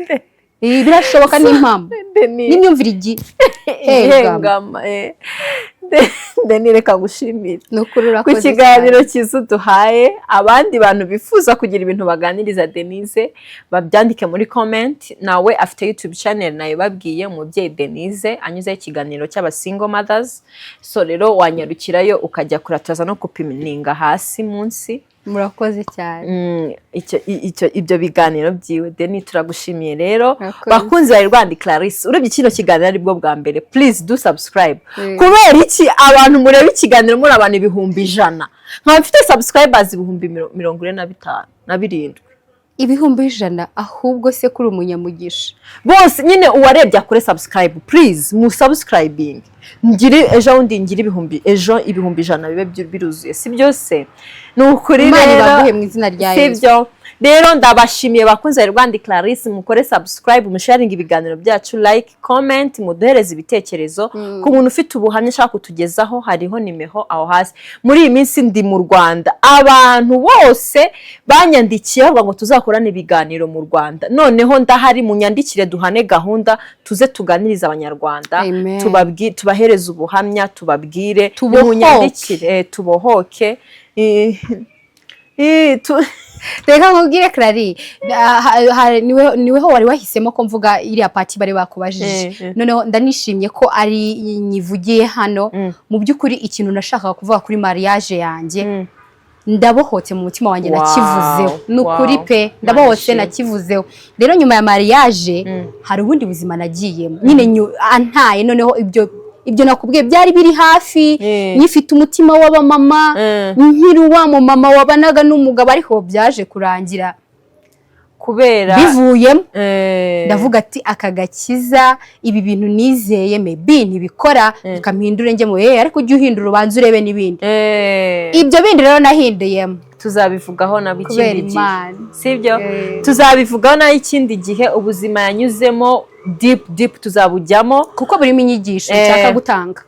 S1: Birashoboka n'impamvu
S2: Deni
S1: n'imyumvire igi
S2: ihengama. Deni, reka ngushimire
S1: Ni ukuri,
S2: ku
S1: urakoze
S2: kiganiro
S1: cyane.
S2: cyiza uduhaye. Abandi bantu bifuza kugira ibintu baganiriza Denise, babyandike muri comment. Nawe afite YouTube channel, nayo babwiye, Umubyeyi Denise, anyuzeho ikiganiro cy'aba single mothers. So rero wanyarukirayo ukajya kurataza no kupininga hasi munsi.
S1: Murakoze cyane.
S2: Icyo ibyo biganiro byiwe. Deni, turagushimiye rero.
S1: Murakoze.
S2: Bakunzi ba Rwanda Clarisse, urebye kino kiganiro aribwo bwa mbere, please do subscribe.
S1: Mm.
S2: Kubera iki abantu mureba ikiganiro muri abantu 100,000, nkaba mfite subscribers 45,000?
S1: 100,000 ahubwo se kuri umunyamugisha.
S2: Bose nyine uwarebye akore subscribe, please, mu subscribing ngire ejo bundi ngire ibihumbi, ejo 100,000 bibe biruzuye. Si byose, ni ukuri.
S1: Imana
S2: Rero
S1: ibaguhe mu izina rya Yesu.
S2: Sibyo? Rero ndabashimiye, bakunze Rwanda Clarisse, mukore subscribe, musharinga ibiganiro byacu, like, comment, muduhereze ibitekerezo. Ku muntu ufite ubuhamya ashaka kutugezaho, hariho nimero aho hasi. Muri iyi minsi ndi mu Rwanda, abantu bose banyandikiye bavuga ngo tuzakorane ibiganiro mu Rwanda. Noneho ndahari, munyandikire duhane gahunda, tuze tuganirize Abanyarwanda.
S1: Amen.
S2: Tubahereze ubuhamya, tubabwire.
S1: Tubohoke.
S2: Munyandikire, tubohoke.
S1: Reka nkubwire, Clary, niweho wari wahisemo ko mvuga iriya part bari bakubajije. Noneho ndanishimye ko ari nyivugiye hano. Mu by'ukuri, ikintu nashakaga kuvuga kuri mariage yanjye, ndabohotse mu mutima wanjye, nakivuzeho, ni ukuri pe, ndabohotse.
S2: Imana.
S1: Nakivuzeho. Rero nyuma ya mariage hari ubundi buzima nagiyemo nyine, antaye. Noneho ibyo nakubwiye byari biri hafi, nyifite umutima w'abamama, nkiri wa mumama wabanaga n'umugabo, ariko byaje kurangira
S2: kubera
S1: bivuyemo. Ndavuga ati: "Aka gakiza, ibi bintu nizeye, maybe ntibikora, reka mpindure njye mu ariko ujye uhindura ubanze urebe n'ibindi." Ibyo bindi rero nahinduyemo
S2: Tuzabivugaho nabwo
S1: kubera
S2: ikindi gihe.
S1: Imana.
S2: Sibyo? Tuzabivugaho nayo ikindi gihe, ubuzima yanyuzemo deep deep tuzabujyamo.
S1: Kuko burimo inyigisho nshaka gutanga.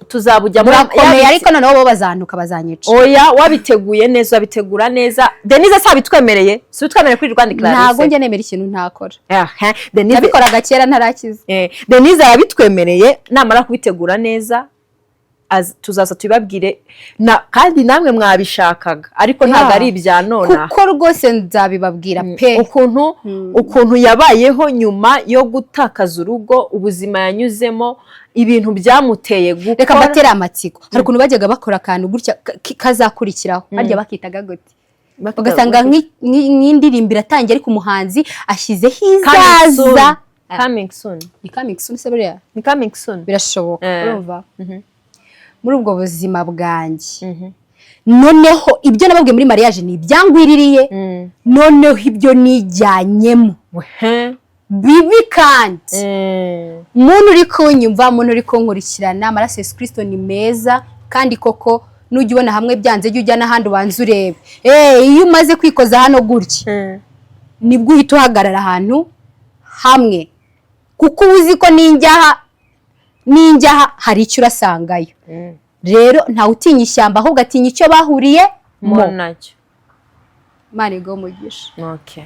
S2: Tuzabujyamo.
S1: Burakomeye, ariko noneho bo bazantuka, bazanyica.
S2: Oya, wabiteguye neza, wabitegura neza. Denise si abitwemereye? Si ubitwemereye kuri Rwanda Clarisse?
S1: Ntabwo njya nemera ikintu ntakora.
S2: Aha, Denise.
S1: Nabikoraga kera ntarakiza.
S2: Denise arabitwemereye, namara kubitegura neza tuzaza tubibabwire na kandi namwe mwabishakaga, ariko ntabwo ari ibya nonaha.
S1: Kuko rwose nzabibabwira pe.
S2: Ukuntu yabayeho nyuma yo gutakaza urugo, ubuzima yanyuzemo, ibintu byamuteye
S1: Reka
S2: gukora.
S1: mbatere amatsiko. Hari ukuntu bajyaga bakora akantu gutya kazakurikiraho, harya bakitaga gute? Ugasanga nk'indirimbo iratangiye, ariko umuhanzi ashyizeho
S2: Coming soon.
S1: izaza.
S2: Coming soon.
S1: Ni coming soon se buriya?
S2: Ni coming soon.
S1: Birashoboka. Urumva, muri ubwo buzima bwanjye, noneho ibyo nababwiye muri mariage ni ibyangwiririye, noneho ibyo nijyanyemo bibi kandi, muntu uri kunyumva, muntu uri kunkurikirana, amaraso ya Yesu Kirisito ni meza. Kandi koko nujya ubona hamwe byanze, jya ujya n'ahandi ubanza urebe. Iyo umaze kwikoza hano gutya, nibwo uhita uhagarara ahantu hamwe, kuko uba uzi ko ninjyaha hari icyo urasangayo. Rero ntawe utinya ishyamba, ahubwo atinya icyo bahuriye
S2: mo
S1: mo.
S2: Nacyo.
S1: Imana iguhe umugisha.
S2: Okay.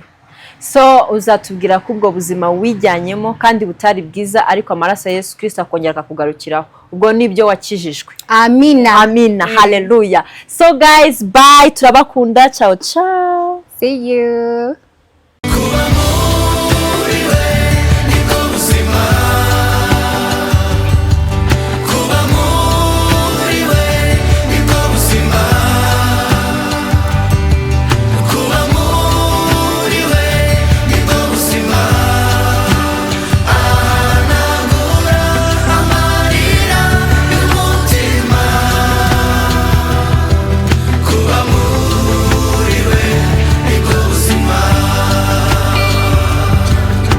S2: So uzatubwira ko ubwo buzima wijyanyemo kandi butari bwiza, ariko amaraso ya Yesu Kirisito akongera akakugarukiraho. Ubwo nibyo wakijijwe.
S1: Amina.
S2: Amina, haleluya. So guys, bye, turabakunda. Ciao ciao.
S1: See you.